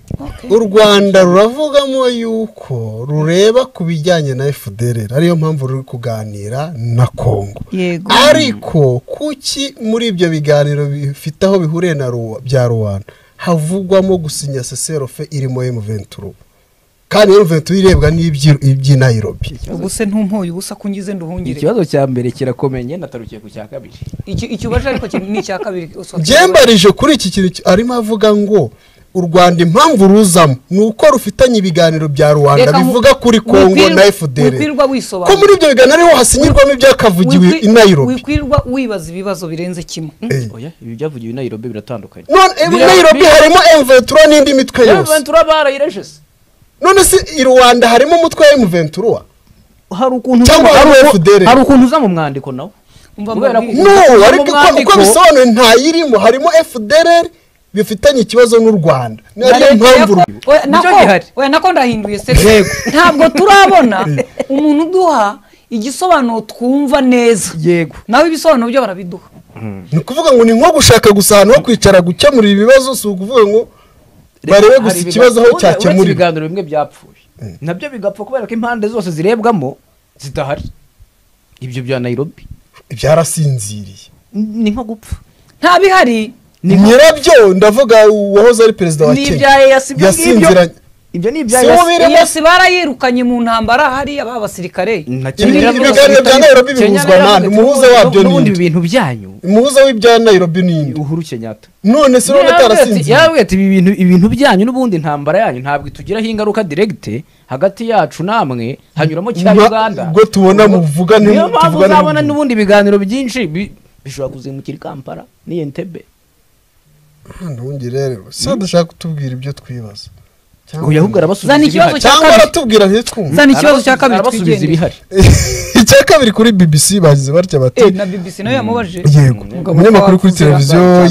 U Rwanda ruravugamo yuko rureba ku bijyanye na FDLR, ariyo mpamvu ruri kuganira na Kongo. Ariko kuki muri ibyo biganiro bifite aho bihuriye na bya Rwanda havugwamo gusinya cessez-le-feu irimo M23, kandi M23 irebwa n'iby'i Nairobi? Ubuse ntumpoye ubusa kungize Nduhungire. Ikibazo cya mbere kirakomenye, natarukiye ku cya kabiri. Iki ubaje ariko ni icya kabiri. Byembarije kuri iki kintu arimo avuga ngo u Rwanda impamvu ruzamo ni uko rufitanye ibiganiro bya Rwanda bivuga kuri Kongo na FDLR, ko muri ibyo biganiro ariho hasinyirwamo ibyakavugiwe i Nairobi. Wikwirwa wibaza ibibazo birenze kimwe. Oya, ibi byavugiwe i Nairobi biratandukanye. None i Nairobi harimo M23 n'indi mitwe yose. M23 barayireje. None se i Rwanda harimo umutwe wa M23? Hari ukuntu hari ukuntu uza mu mwandiko nawo. No, ariko uko bisobanuye ntayirimo, harimo FDLR bifitanye ikibazo n'u Rwanda. Niyo mpamvu nako ndahinduye se. Ntabwo turabona umuntu uduha igisobanuro twumva neza. Yego. Nawe ibisobanuro byo barabiduha. Ni ukuvuga ngo ni nko gushaka gusa ahantu ho kwicara gukemura ibibazo, si ukuvuga ngo barebe gusa ikibazo aho cyakemura. Ibiganiro bimwe byapfuye nabyo bigapfa kubera ko impande zose zirebwamo zidahari. Ibyo bya Nairobi byarasinziriye, ni nko gupfa, nta bihari. Nyirabyo ndavuga uwahoze ari perezida wa Kenya yasinziranye. Ibyo ni ibya EAC barayirukanye mu ntambara hari aba basirikare. Ibiganiro bya Nairobi bihuzwa nande? Umuhuza wabyo ni n'ubundi ibintu byanyu. Umuhuza w'ibya Nairobi ni Uhuru Kenyatta. None se none atarasinziriye? Yabwiye ati ibintu byanyu n'ubundi ntambara yanyu ntabwo itugiraho ingaruka direct hagati yacu namwe, hanyuramo cya Uganda. Ubwo tubona muvuga ni mpamvu uzabona n'ubundi biganiro byinshi bishobora kuzimukira i Kampala ni Entebbe. Nduhungire rero se ndashaka kutubwira ibyo twibaza. Oya, ahubwo arabasubiza ibihari. Cyangwa aratubwira ntitwumve. Zana ikibazo cya kabiri arabasubiza ibihari. Icya kabiri kuri BBC bagize batya bati na BBC nayo yamubajije. Yego. Umunyamakuru kuri televiziyo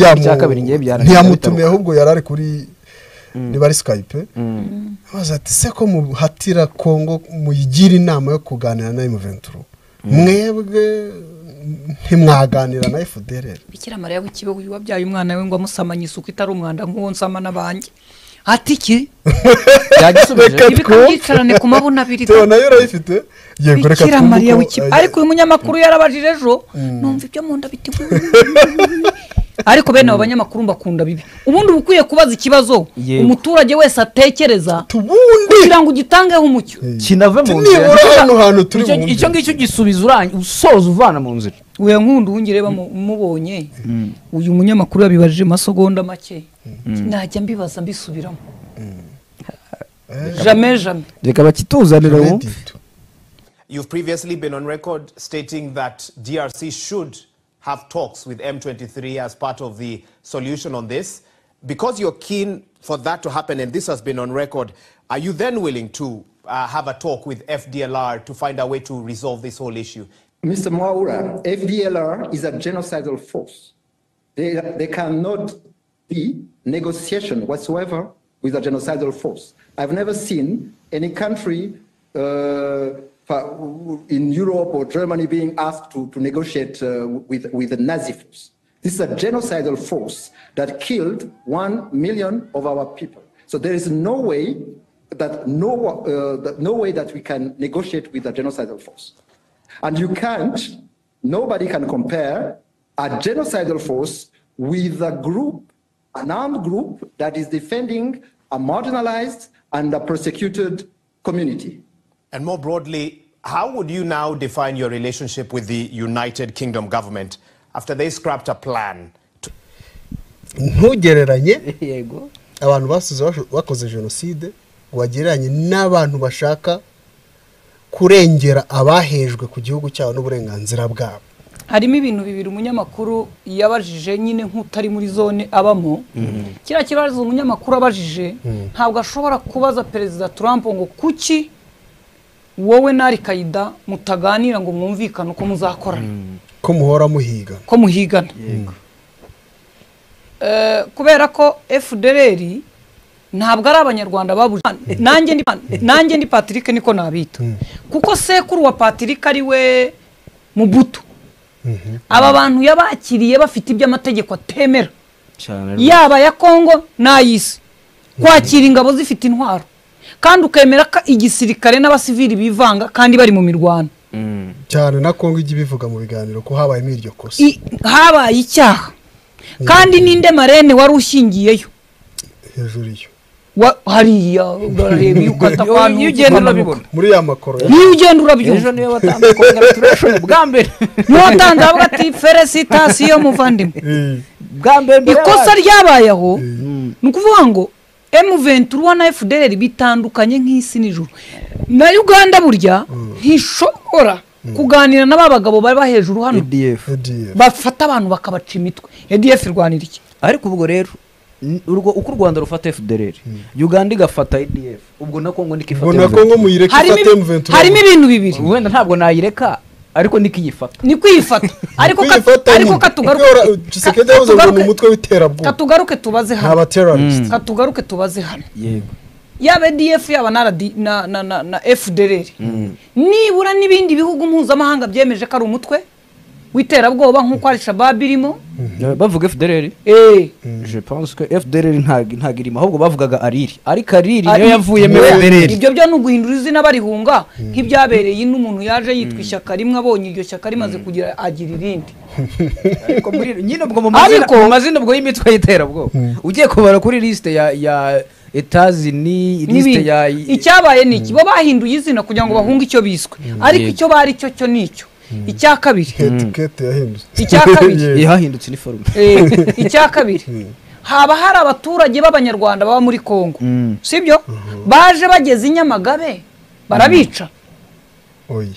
ntiyamutumiye, ahubwo yarari kuri niba ari Skype. Abaza ati se ko muhatira Kongo muyigira inama yo kuganira na M23, mwebwe ntimwaganira na FDLR? Bikira Mariya w'ikibeho wabyaye umwana we ngo amusamanye isuku itari umwanda nk'uwo nsama n'abanjye. Ati iki yagisubije ibikarane ku mabuna abiri. Teo nayo urayifite. Yego, reka twumve. Ariko uyu munyamakuru yarabajije ejo numva ibyo mu nda biti. Ariko bene abo banyamakuru mbakunda bibi. Ubundi ukwiye kubaza ikibazo umuturage wese atekereza kugira ngo ugitangeho umucyo kinave mu nzira. Nibura hano hantu turi bumve icyo ngicyo gisubiza urangi usoza uvana mu nzira. Uya nkundu wungire bamubonye uyu munyamakuru yabibajije masegonda make, najya mbibaza mbisubiramo. Jamais jamais. Reka bakituzanira wumve. You've previously been on record stating that DRC should have talks with M23 as part of the solution on this. Because you're keen for that to happen, and this has been on record, are you then willing to have a talk with FDLR to find a way to resolve this whole issue? Mr. Mwaura, FDLR is a genocidal force. There cannot be negotiation whatsoever with a genocidal force. I've never seen any country in Europe or Germany being asked to negotiate with the Nazi force. This is a genocidal force that killed 1 million of our people. So there is no way that no way that we can negotiate with a genocidal force. And you can't Nobody can compare a genocidal force with a group, an armed group that is defending a marginalized and a persecuted community. And more broadly, how would you now define your relationship with the United Kingdom government after they scrapped a plan to... Ntugereranye abantu basize bakoze genocide wagereranye n'abantu bashaka kurengera abahejwe ku gihugu cyabo n'uburenganzira bwabo. Harimo ibintu bibiri umunyamakuru yabajije nyine nk'utari muri zone abamo. Kiriya kibazo umunyamakuru abajije ntabwo ashobora kubaza Perezida Trump ngo kuki wowe na Al-Qaeda mutaganira ngo mwumvikane uko muzakorana, ko muhora muhigana, ko muhigana. Kubera ko FDLR ntabwo ari abanyarwanda babuje. Nanjye ndi Patrick niko nabita, kuko sekuru wa Patrick ari we Mubutu. Aba bantu yabakiriye bafite iby'amategeko atemera, yaba ya Kongo n'ay'isi, kwakira ingabo zifite intwaro kandi ukemera ko igisirikare n'abasivili bivanga kandi bari mu mirwano cyane. Na Kongo ijya ibivuga mu biganiro ko habayemo iryo kosa, habaye icyaha. Kandi ninde marene wari ushingiyeyo hejuru iyo hariya urareba iyo ukata kwanu iyo ugenda urabibona muri ya makoro, niyo ugenda urabyumva. Ejo niyo watanze congratulation bwa mbere, niyo watanze avuga ati felicitation muvandimwe bwa mbere. Ikosa ryabaye aho ni ukuvuga ngo M23 na FDLR bitandukanye nk'isi n'ijuru. Na Uganda burya ntishobora kuganira n'aba bagabo bari hejuru hano ADF bafata abantu bakabaca imitwe. ADF irwanira iki? Ariko ubwo rero uko u Rwanda rufata FDLR, Uganda igafata ADF, ubwo na Kongo nikifata. Ubwo na Kongo muyireka ifate M23. Harimo ibintu bibiri wenda ntabwo nayireka ariko nikiyifata, nikuyifata. Ariko katugaruke Tshisekedi yavuze ngo ni umutwe w'iterabwoba. Katugaruke tubaze hano, aba terrorist. Katugaruke tubaze hano, yego, yaba ADF yaba na na FDLR, nibura n'ibindi bihugu mpuzamahanga byemeje ko ari umutwe w'iterabwoba nk'uko Al-Shabaab irimo. Bavuga FDLR, je pense que FDLR ntago irimo, ahubwo bavugaga Ariri, ariko Ariri niyo yavuyemo FDLR. Ibyo byo nuguhindura izina barihunga nk'ibyabereye n'umuntu yaje yitwa ishyaka rimwe abonye iryo shyaka rimaze kugira agira irindi. Ariko muri nyine ubwo mu mazina ubwo y'imitwe y'iterabwoba ugiye kubara kuri liste ya Etazini, liste ya icyabaye niki bo bahinduye izina kugira ngo bahunge icyo biswe, ariko icyo bari cyo cyo nicyo. Icya kabiri etikete yahindutse, icya kabiri yahindutse iniforume. Icya kabiri haba hari abaturage b'abanyarwanda baba muri Kongo, sibyo? Baje bageze i Nyamagabe barabica. Oya,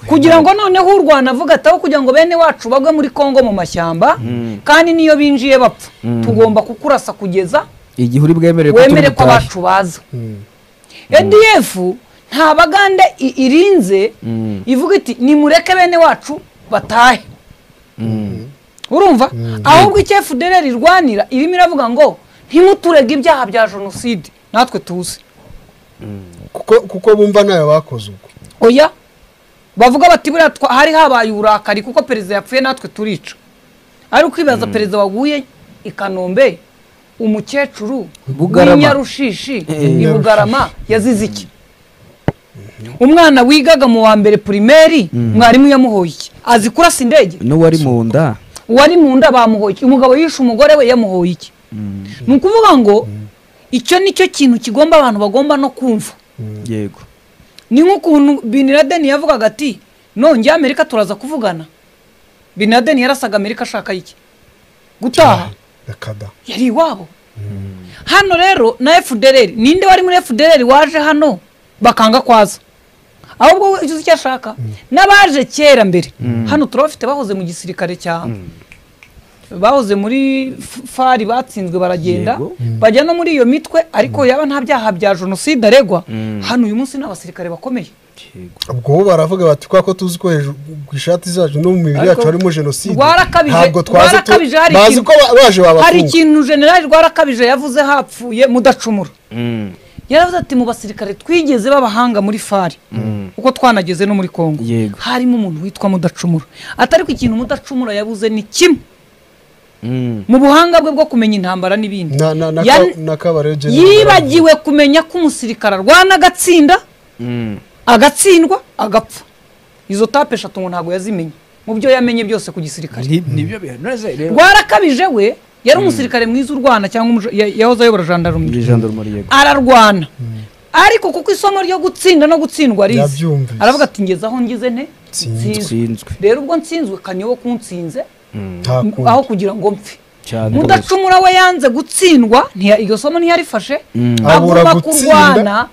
kugira ngo noneho u Rwanda avuga ataho kugira ngo bene wacu bagwe muri Kongo mu mashyamba, kandi niyo binjiye bapfa tugomba kukurasa kugeza igihe uri bwemere ko abacu baza. ADF nta bagande irinze ivuga iti nimureke bene wacu batahe. Urumva? Ahubwo icyo FDLR irwanira irimo iravuga ngo ntimuturege ibyaha bya genocide natwe tuzi, kuko bumva nayo bakoze ubwo. Oya, bavuga bati buriya hari habaye uburakari kuko perezida yapfuye natwe turica. Ari ukwibaza perezida waguye i Kanombe, umukecuru w'inyarushishi i Bugarama yazize iki? Umwana wigaga mu wa mbere primaire mwarimu yamuhoye iki? Azi kurasa indege? N'uwari mu nda, uwari mu nda bamuhoye iki? Umugabo yishe umugore we yamuhoye iki? Ni ukuvuga ngo icyo nicyo kintu kigomba abantu bagomba no kumva. Yego, ni nk'ukuntu Bin Laden yavugaga ati nongeye Amerika turaza kuvugana. Bin Laden yarasaga Amerika ashaka iki? Gutaha yari iwabo. Hano rero na FDLR, ninde wari muri FDLR waje hano bakanga kwaza? Ahubwo icyo icyo ashaka n'abaje kera mbere hano turabafite bahoze mu gisirikare cya bahoze muri fari batsinzwe baragenda bajya no muri iyo mitwe, ariko yaba nta byaha bya genocide aregwa. Hano uyu munsi n'abasirikare bakomeye. Ubwo baravuga bati kwa ko tuzi ko hejuru ku ishati zacu no mu mibiri yacu harimo genocide, ntabwo twaze bazi ko baje babafunga. Hari ikintu General Rwarakabije yavuze hapfuye Mudacumura. Yaravuze ati mu basirikare twigeze babahanga muri fari uko twanageze no muri Kongo harimo umuntu witwa Mudacumura, atari ko ikintu Mudacumura yabuze ni kimwe mu buhanga bwe bwo kumenya intambara n'ibindi. Yibagiwe kumenya ko umusirikare arwana agatsinda, agatsindwa agapfa. Izo tape eshatu ngo ntabwo yazimenye mu byo yamenye byose ku gisirikare. Nibyo bihaneze rero. Rwarakabije we yari umusirikare mwiza urwana cyangwa yahoze ayobora gendarmerie. Ararwana. Ariko kuko isomo ryo gutsinda no gutsindwa arizi, aravuga ati ngeze aho ngize nte nsinzwe. Rero ubwo nsinzwe kanyo kuntsinze aho kugira ngo mpfe. Mudacumura we yanze gutsindwa, iryo somo ntiyarifashe, aguma kurwana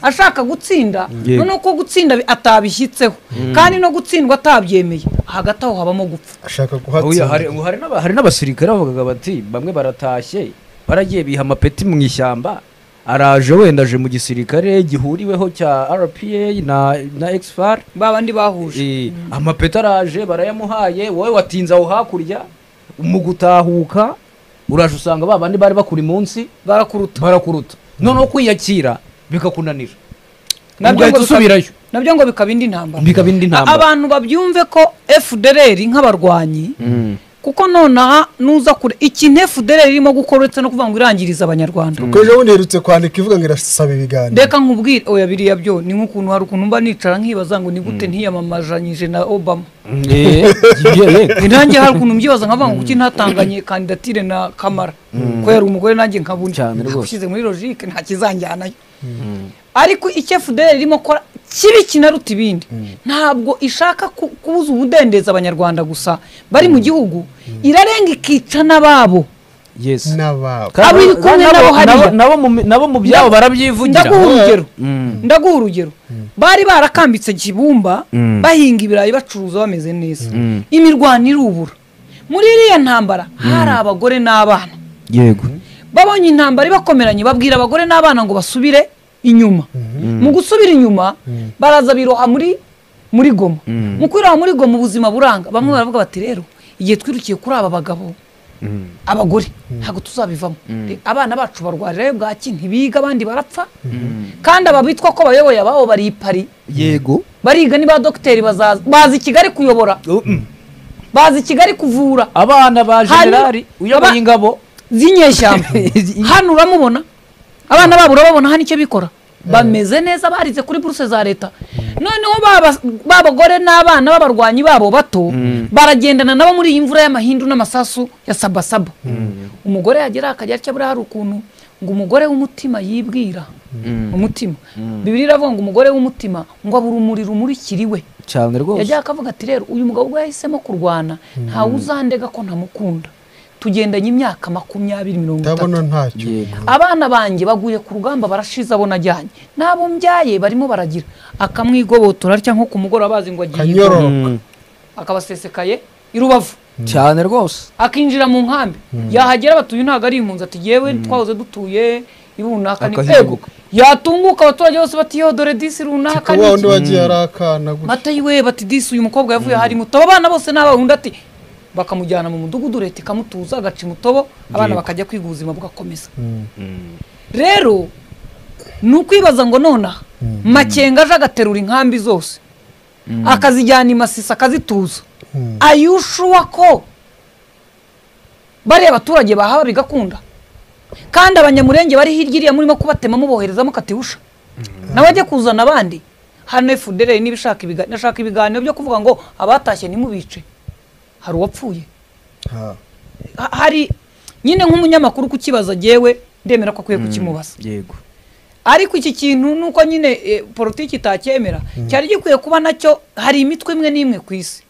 ashaka gutsinda, none uko gutsinda atabishyitseho kandi no gutsindwa atabyemeye, hagati aho habamo gupfa. Ashaka guhatsinda. Hari n'abasirikare bavugaga bati bamwe baratashye baragiye biha amapeti mu ishyamba, araje wenda aje mu gisirikare gihuriweho cya RPA na XFAR babandi bahuje, amapeti araje barayamuhaye, wowe watinze aho hakurya mu gutahuka uraje usanga babandi bari bakuri munsi barakuruta, noneho kwiyakira bikakunanira, nabyo ngo bikaba indi ntambara. Abantu babyumve ko FDLR nk'abarwanyi, kuko nonaha nuza kure ikintu FDLR irimo gukora uretse no kuvuga ngo irangiriza abanyarwanda. Kuko ejo bundi herutse kwandika ivuga ngo irasaba ibiganiro. Reka nkubwire, oya biriya byo ni nk'ukuntu hari ukuntu mba nicara nkibaza ngo ni gute ntiyamamajanyije na Obama. Nanjye hari ukuntu mbyibaza nkavuga ngo kuki ntatanganye kandidatire na Kamara, ko yari umugore nanjye nkabona. Ushyize muri logique nta kizanjyanayo. Ariko icyo FDLR irimo gukora kibi kinaruta ibindi, ntabwo ishaka kubuza umudendezo abanyarwanda gusa bari mu gihugu, irarenga ikica n'ababo. Yes. N'ababo. Abo kumwe nabo hariya. Nabo mu byabo barabyivugira. Ndaguha urugero. Bari barakambitse Kibumba, bahinga ibirayi bacuruza bameze neza. Imirwano irubura. Muri iriya ntambara hari abagore n'abana. Yego. Babonye intambara ibakomeranye babwira abagore n'abana ngo basubire inyuma. Mu gusubira inyuma baraza biroha muri Goma. Mu kwiroha muri Goma ubuzima buranga, bamwe baravuga bati rero igihe twirukiye kuri aba bagabo abagore ntabwo tuzabivamo, abana bacu barwarirayo bwaki, ntibiga abandi barapfa, kandi aba bitwa ko bayoboye ababo bari i Paris. Yego. Bariga ni ba dogiteri bazaza bazi Kigali kuyobora, bazi Kigali kuvura abana ba generali uyoboye ingabo z'inyeshyamba. Hano uramubona abana babo urababona hano icyo bikora, bameze neza barize kuri buruse za leta. Noneho babagore n'abana b'abarwanyi babo bato baragendana nabo muri iyi mvura y'amahindu n'amasasu ya sabasaba. Umugore yagera akajya atya, buriya hari ukuntu ngo umugore w'umutima yibwira umutima. Bibiliya iravuga ngo umugore w'umutima ngo abura umuriro umurikiriwe cyane rwose. Yajya akavuga ati rero uyu mugabo ubwo yahisemo kurwana ntawe uzandega ko ntamukunda, tugendanye imyaka 20 30, abana banjye baguye ku rugamba barashize abo najyanye nabo mbyaye barimo baragira, akamwigobotora atya nko kumugora bazi ngo agiye akabasesekaye i Rubavu cyane rwose, akinjira mu nkambi. Yahagera batuye ntago ari impunzi, ati yewe twahoze dutuye ibunaka ni ego. Yatunguka abaturage bose bati yo dore disi runaka ni wundi wagiye arakana gutya, mata yiwe bati disi uyu mukobwa yavuye hari mutobo, abana bose n'abahunda ati bakamujyana mu mudugudu leta ikamutuza agaca imutobo, abana bakajya kwiga ubuzima bugakomeza. Rero ni ukwibaza ngo nonaha Makenga aje agaterura inkambi zose akazijyana i Masisi akazituza, ayushuwa ko bariya abaturage bahaba bigakunda, kandi abanyamurenge bari hirya iriya murimo kubatema muboherezamo katihusha nawe ajye kuzana abandi. Hano FDLR niba ishaka ibiganiro byo kuvuga ngo abatashye ntimubice, hari uwapfuye, hari nyine nk'umunyamakuru kukibaza jewe ndemera ko akwiye kukimubaza. Yego. Ariko iki kintu nuko nyine politiki itacyemera, cyari gikwiye kuba nacyo. Hari imitwe imwe n'imwe ku isi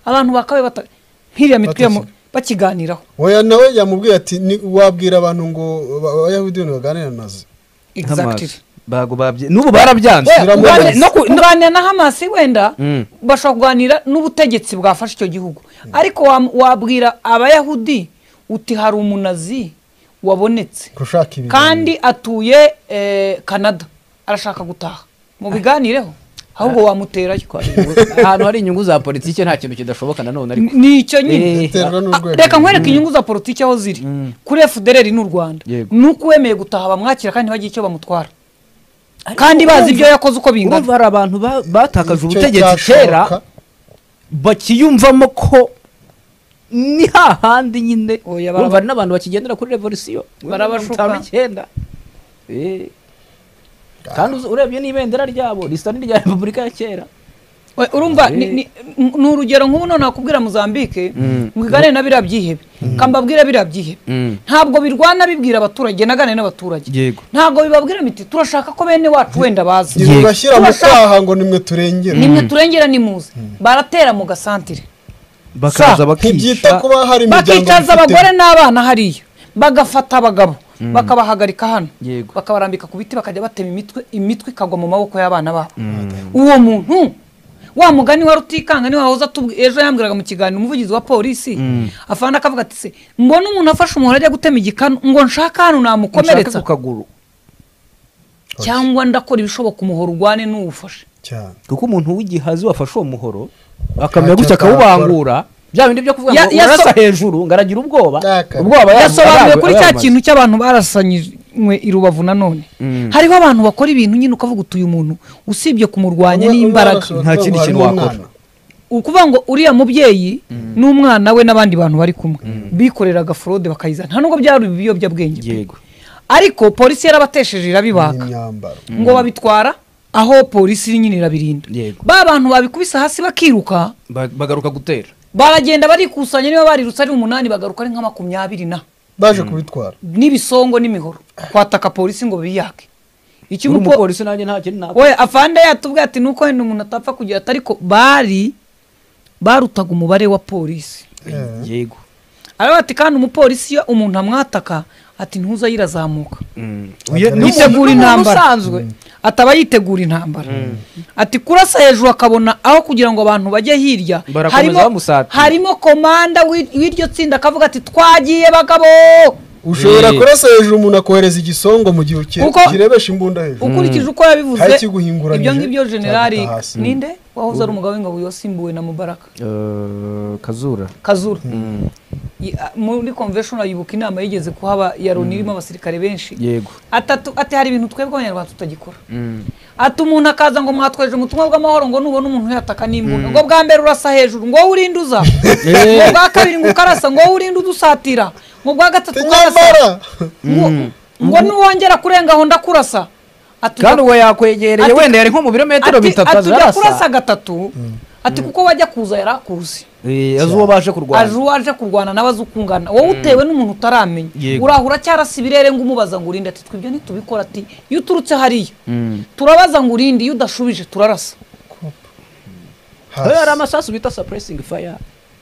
abantu bakabe nk'iriya mitwe bakiganiraho. Oya nawe yamubwiye ati wabwira abantu ngo abayahudi baganira nazo. Exactly. Bago babye nubu barabyanze. No kuganira na Hamas wenda bashobora kuganira n'ubutegetsi bwafashe icyo gihugu, ariko wabwira abayahudi uti hari umunazi wabonetse kandi atuye Canada arashaka gutaha, mubiganireho ahubwo wamuterayo. Ahantu hari inyungu za politike nta kintu kidashoboka nanone, ariko nicyo nyine reka nkwereke inyungu za politike aho ziri kuri FDLR n'u Rwanda. Nuko wemeye gutaha bamwakira kandi bagiye icyo bamutwara, kandi bazi ibyo yakoze uko bingana. Urumva hari abantu batakaje ubutegetsi kera bakiyumvamo ko ni hahandi nyine. Urumva hari n'abantu bakigendera kuri revolution barabashuka 59. Kandi urebye n'ibendera ryabo risa n'irya Repubulika ya kera. Urumva ni urugero nk'ubu none nakubwira Mozambique mwigane na biriya byihebe, kambabwira biriya byihebe ntabwo birwana bibwira abaturage nagane n'abaturage, ntabwo bibabwira miti turashaka ko bene wacu wenda baza bashyira mu kwaha ngo nimwe turengera, nimwe turengera nimuze, baratera mu gasantire bakaza bakica, bakicaza abagore n'abana hariya, bagafata abagabo bakabahagarika hano, bakabarambika ku biti, bakajya batema imitwe, imitwe ikagwa mu maboko y'abana babo. Uwo muntu wa mugani wa Rutikanga ni wahoza ejo yambwiraga mu kiganiro umuvugizi wa polisi afana akavuga ati se mbona umuntu afashe umuntu ajya gutema igikanu ngo nshaka hano namukomeretsa ku kaguru cyangwa ndakora ibishoboka umuhoro urwane n'uwufashe cyane, kuko umuntu w'igihazi wafashe uwo muhoro akamera gutya akawubangura bya bindi byo kuvuga ngo urasa hejuru ngaragira ubwoba ubwoba. Yasobanuye kuri cya kintu cy'abantu barasanywe i Rubavu nanone hariho abantu bakora ibintu nyine ukavuga utuye umuntu usibye kumurwanya n'imbaraga nta kindi kintu wakora. Ukuvuga ngo uriya mubyeyi n'umwana we n'abandi bantu bari kumwe bikoreraga fraude bakayizana, nta nubwo byari ibiyobyabwenge yego, ariko polisi yarabatesheje irabibaka ngo babitwara aho polisi nyine irabirinda. Ba bantu babikubise hasi bakiruka bagaruka gutera, baragenda barikusanya niba barirutse ari 8 bagaruka ari nka 20 na baje kubitwara n'ibisongo n'imihoro kwataka polisi ngo biyake. Iki umupolisi nanjye nta kintu nako we afande yatubwiye ati nuko wenda umuntu atapfa kugira atariko bari barutaga umubare wa polisi yego. Araba ati kandi umupolisi iyo umuntu amwataka ati ntuza yirazamuka yitegura intambara, ataba yitegura intambara, ati kurasa hejuru akabona aho kugira ngo abantu bajye hirya, harimo komanda w'iryo tsinda akavuga ati twagiye bagabo. Ushobora kurasa hejuru umuntu akohereza igisongo mu gihe kirebesha imbunda hejuru, ukurikije uko yabivuze ibyo ngibyo. Generali ninde wahoze ari umugabo w'ingabo yasimbuwe na Mubaraka Kazura muri convention ayibuka inama yigeze kuhaba ya Loni irimo abasirikare benshi atatu, ati hari ibintu twebwe abanyarwanda tutagikora. Ati umuntu akaza ngo mwatweje umutumwa bw'amahoro ngo nubona umuntu yataka n'imbunda ngo bwa mbere urasa hejuru ngo urinde uza, ngo bwa kabiri ngo ukarasa, ngo urinde udusatira, ngo bwa gatatu ukarasa, ngo nuwongera kurenga aho ndakurasa. Kandi uwo yakwegereye wenda yari nko mu birometero 3 azarasa kurasa gatatu, ati kuko wajya kuza yarakuzi azi uwo baje kurwana, azi uwaje kurwana nabaze ukungana wowe utewe n'umuntu utaramenya urahura cyarasa ibirere ngo umubaza ngo urinde, ati twibyo ntitubikora, ati iyo uturutse hariya turabaza ngo urinde, iyo udashubije turarasa. Hari amasasu bita suppressing fire,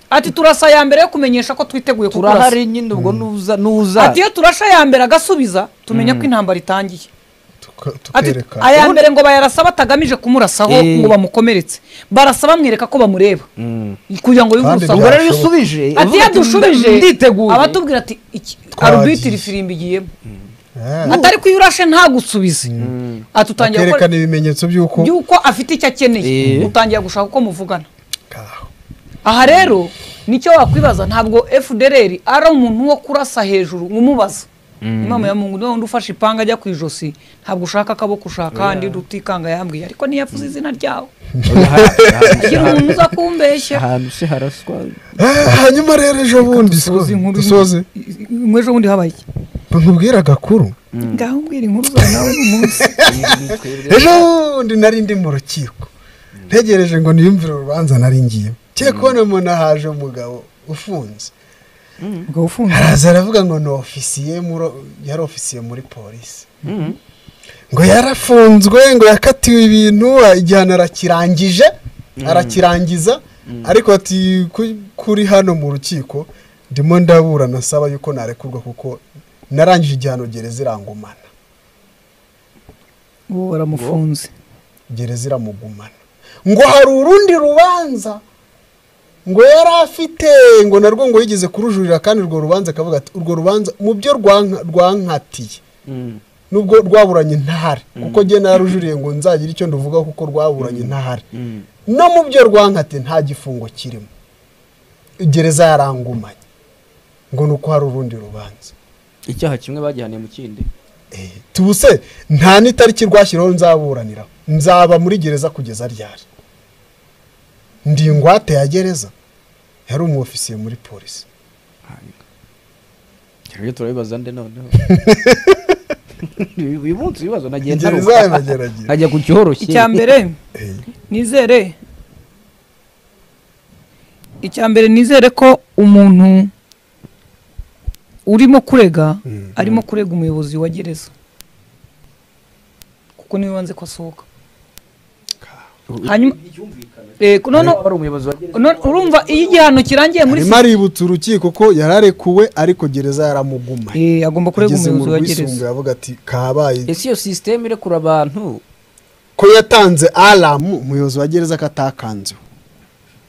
ati turasa ya mbere yo kumenyesha ko twiteguye kukurasa, turahari nyine ubwo nuza, ati iyo turasha ya mbere agasubiza tumenya ko intambara itangiye. Aya mbere ngo bayarasa batagamije kumurasaho ngo bamukomeretse, barasa bamwereka ko bamureba kugira ngo yuvuze. Ubwo rero usubije ati yadushubije nditeguye, abatubwira ati arbitre ifirimbi igiyemo, atari ko yurashe nta gusubize, atutangira kwerekana ibimenyetso by'uko afite icyo akeneye, utangira gushaka uko muvugana. Aha rero nicyo wakwibaza, ntabwo FDLR ari umuntu wo kurasa hejuru umubaza. Imama ya Mungu niwe ufashe ipanga ajya ku ijosi, ntabwo ushaka akaboko ushaka kandi Rutikanga yambwiye, ariko ntiyavuze izina ryawe agira umuntu uza kumbeshya ahantu se haraswa. Hanyuma rero ejo bundi dusoze ejo bundi habaye iki nkubwira agakuru, ngaho mbwira inkuru zawe nawe n'umunsi. Ejo bundi nari ndi mu rukiko ntegereje ngo niyumvire urubanza nari ngiyemo, cye kubona umuntu haje umugabo ufunze araza aravuga ngo ni ofisiye, yari ofisiye muri polisi, ngo yarafunzwe ngo yakatiwe ibintu igihano arakirangije arakirangiza, ariko ati kuri hano mu rukiko ndimo ndaburana nasaba yuko narekurwa kuko narangije igihano gereza irangumana. Uwo baramufunze gereza iramugumana, ngo hari urundi rubanza ngo yari afite ngo narwo ngo yigeze kurujurira, kandi urwo rubanza akavuga ati urwo rubanza mu byo rwankatiye nubwo rwaburanye ntahari, kuko njye narujuriye ngo nzagira icyo nduvuga kuko rwaburanye ntahari, no mu byo rwankatiye nta gifungo kirimo, gereza yarangumanye ngo nuko hari urundi rubanza. Icyaha kimwe bagihaniye mu kindi tubuse nta n'itariki rwashyiraho nzaburanira, nzaba muri gereza kugeza ryari? Ndi ingwate ya gereza, yari umu ofisiye muri polisi. Turabibaza nde noneho? Uyu munsi ibibazo nagiye ntaruka. Nkajya ku cyoroshye. Icya mbere nizere Icya mbere nizere ko umuntu urimo kurega arimo kurega umuyobozi wa gereza, kuko niwe wanze ko asohoka. Hanyuma urumva iyo igihano kirangiye muri arimo aributsa urukiko ko yararekuwe ariko gereza yaramuguma. Agomba kurega umuyobozi wa gereza, avuga ati kabaye. Ese iyo system irekura abantu ko yatanze alarm umuyobozi wa gereza katakanze,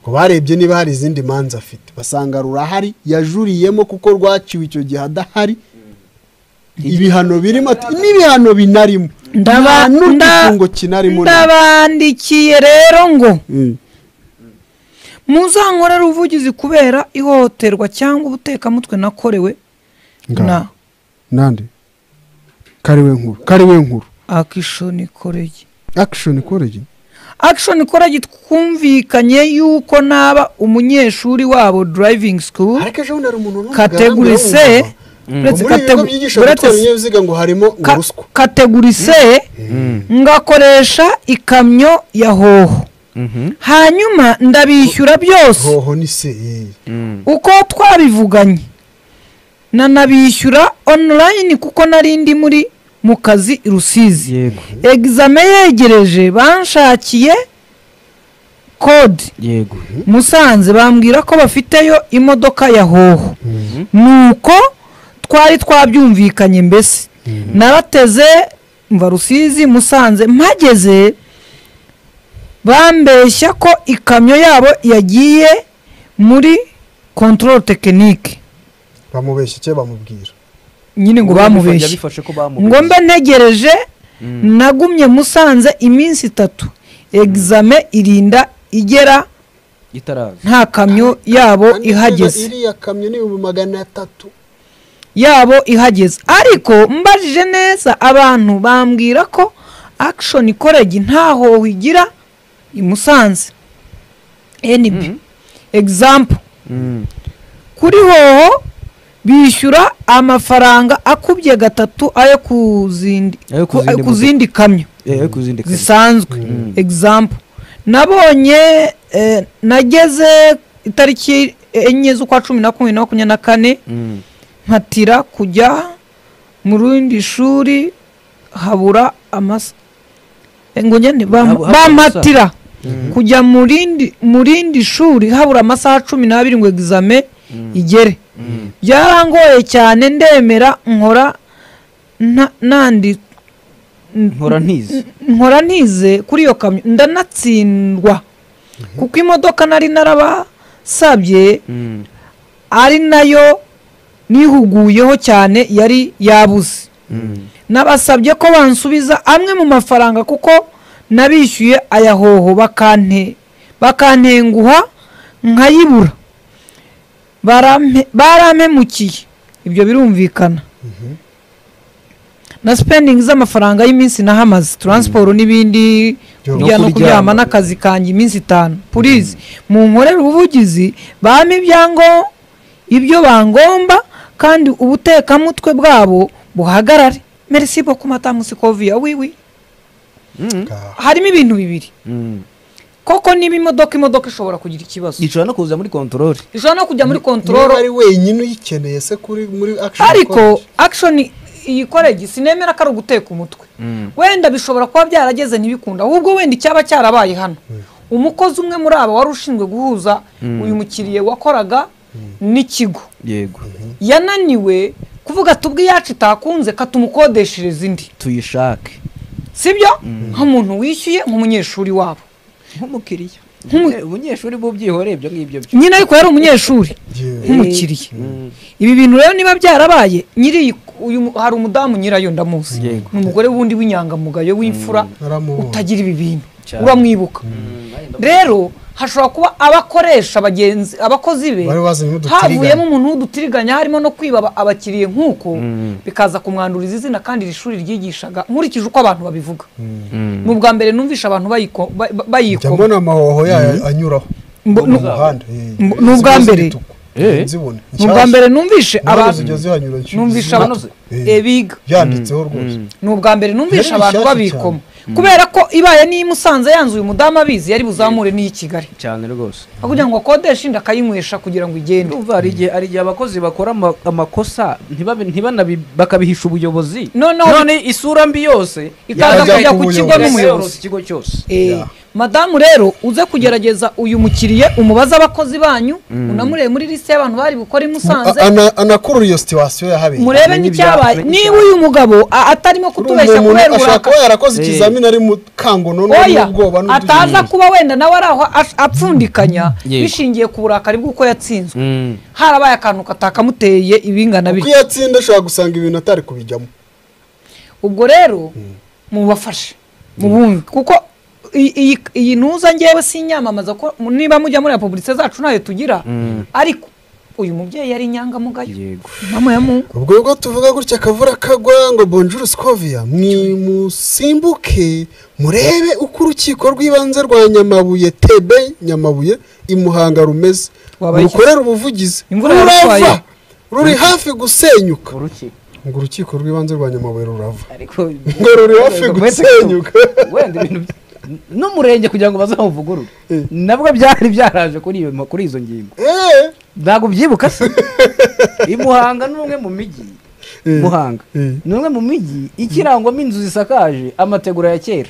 ko barebye niba hari izindi manza afite basanga rurahari yajuriyemo kuko rwaciwe icyo gihe adahari, ibihano birimo n'ibihano binarimo ndabandikiye rero ngo muzankorere ubuvugizi kubera ihohoterwa cyangwa ubutekamutwe nakorewe na nande kariwe nkuru Action College. Action College twumvikanye yuko naba umunyeshuri wabo driving school category C, category C, ngakoresha ikamyo ya hoho, hanyuma ndabishyura byose hoho ni C uko twabivuganye, nanabishyura online kuko nari ndi muri mu kazi i Rusizi. Exame yegereje banshakiye code yego Musanze, bambwira ko bafiteyo imodoka ya hoho, nuko twari twabyumvikanye mbese narateze mva Rusizi Musanze, mpageze bambeshya ko ikamyo yabo yagiye muri control technique. Bamubeshya icyo bamubwira nyine ngo bamubeshye, ngo mbe ntegereje. Nagumye Musanze iminsi 3, exame irinda igera nta kamyo yabo ihageze. Iriya kamyo ni 300 yabo ihageze, ariko mbajije neza abantu bambwira ko Action College ntaho wigira i Musanze. NB example kuri hoho bishyura amafaranga akubye 3 ayo kuzindi kamyo zisanzwe. Example nabonye nageze itariki 4 z'ukwa 11 2024 mpatira kujya mu rundi shuri habura amasa ngo ngende bampatira kujya mu rindi shuri habura amasaha 12 ngo exame igere. Byarangoye cyane ndemera nkora nandi nkora ntize kuri iyo kamyo ndanatsindwa, kuko imodoka nari narabasabye ari nayo nihuguyeho cyane yari yabuze. Nabasabye ko bansubiza amwe mu mafaranga kuko nabishyuye ayahoho bakantenguha nkayibura, barampemukiye. Ibyo birumvikana na spending z'amafaranga y'iminsi nahamaze, transport n'ibindi, kurya no kuryama n'akazi kanjye iminsi 5. Please munkorere ubuvugizi bampe ibyo bangomba kandi ubutekamutwe bwabo buhagarare. Merci beaucoup madame Sikovia. Oui oui. Harimo ibintu bibiri. Koko niba imodoka ishobora kugira ikibazo, ishobora no kuza muri control, ishobora no kujya muri control. Ari wenyine uyikeneye se kuri muri Action? Ariko Action iyi college sinemera ko ari uguteka umutwe. Wenda bishobora kuba byarageze ntibikunda, ahubwo wenda icyaba cyarabaye hano umukozi umwe muri aba wari ushinzwe guhuza uyu mukiriye wakoraga n'ikigo, yego yananiwe kuvuga tubwi yacu itakunze katumukodeshereza indi tuyishake, sibyo? Nk'umuntu wishyuye nk'umunyeshuri wabo nk'umukiriya, umunyeshuri bubyihore ibyo ngibyo nyine, ariko yari umunyeshuri nk'umukiriya. Ibi bintu rero niba byarabaye nyiri uyu hari umudamu nyirayo ndamuzi, ni umugore wundi w'inyangamugayo w'imfura utagira ibi bintu, uramwibuka. Rero hashobora kuba abakoresha bagenzi abakozi be havuyemo umuntu w'udutiriganya, harimo no kwiba abakiriye nk'uko bikaza kumwanduriza izina, kandi iri shuri ryigishaga nkurikije uko abantu babivuga. Ni ubwa mbere numvisha abantu bayikoma mbona amahoho yayo anyuraho mu muhanda. Ni ubwa mbere ni ubwa mbere numvishe abantu numvisha abantu biga yanditseho rwose. Ni ubwa mbere numvisha abantu babikoma. Kubera ko ibaye ni Musanze yanzu uyu mudamu abizi yari buzamure n'iyi Kigali cyane rwose. Kugira ngo akodeshe inda akayinywesha kugira ngo igende. Urumva hari igihe abakozi bakora amakosa ntibanabi bakabihisha ubuyobozi. None isura mbi yose ikaza kujya ku kigo n'umuyobozi ikigo cyose. Madamu rero uze kugerageza uyu mukiriye umubaza abakozi banyu unamurebe muri liste y'abantu bari bukore Musanze anakurura iyo situation yahabeye murebe n'icyabaye niba uyu mugabo atarimo kutubeshya kubera uburakari ashaka yarakoze ikizamini ari mu kango none n'ubwoba ataza kuba wenda nawe ari aho apfundikanya bishingiye ku burakari bw'uko yatsinzwe harabaye akantu katakamuteye ibingana bityo uko yatsinda ashobora gusanga ibintu atari kubijyamo. Ubwo rero mubafashe mubumve kuko iyi ntuza ngewe sinyamamaza ko niba mujya muri publicité zacu nayo tugira ariko uyu mubyeyi yari inyangamugayo mama ya Mungu. Ubwo ubwo tuvuga gutya akavura kagwa ngo bonjour Scovia mwimusimbuke murebe uko urukiko rw'ibanze rwa Nyamabuye Tebe Nyamabuye imuhanga rumeze rukorera ubuvugizi rurava ruri hafi gusenyuka. Ngo urukiko rw'ibanze rwa Nyamabuye rurava ngo ruri hafi gusenyuka wenda ibintu n'umurenge kugira ngo bazamuvugurure nabwo byari byaraje kuri izo ngingo ntabwo byibuka se. Imuhanga ni umwe mu mijyi Muhanga ni umwe mu mijyi ikirangwamo inzu zisakaje amategura ya kera.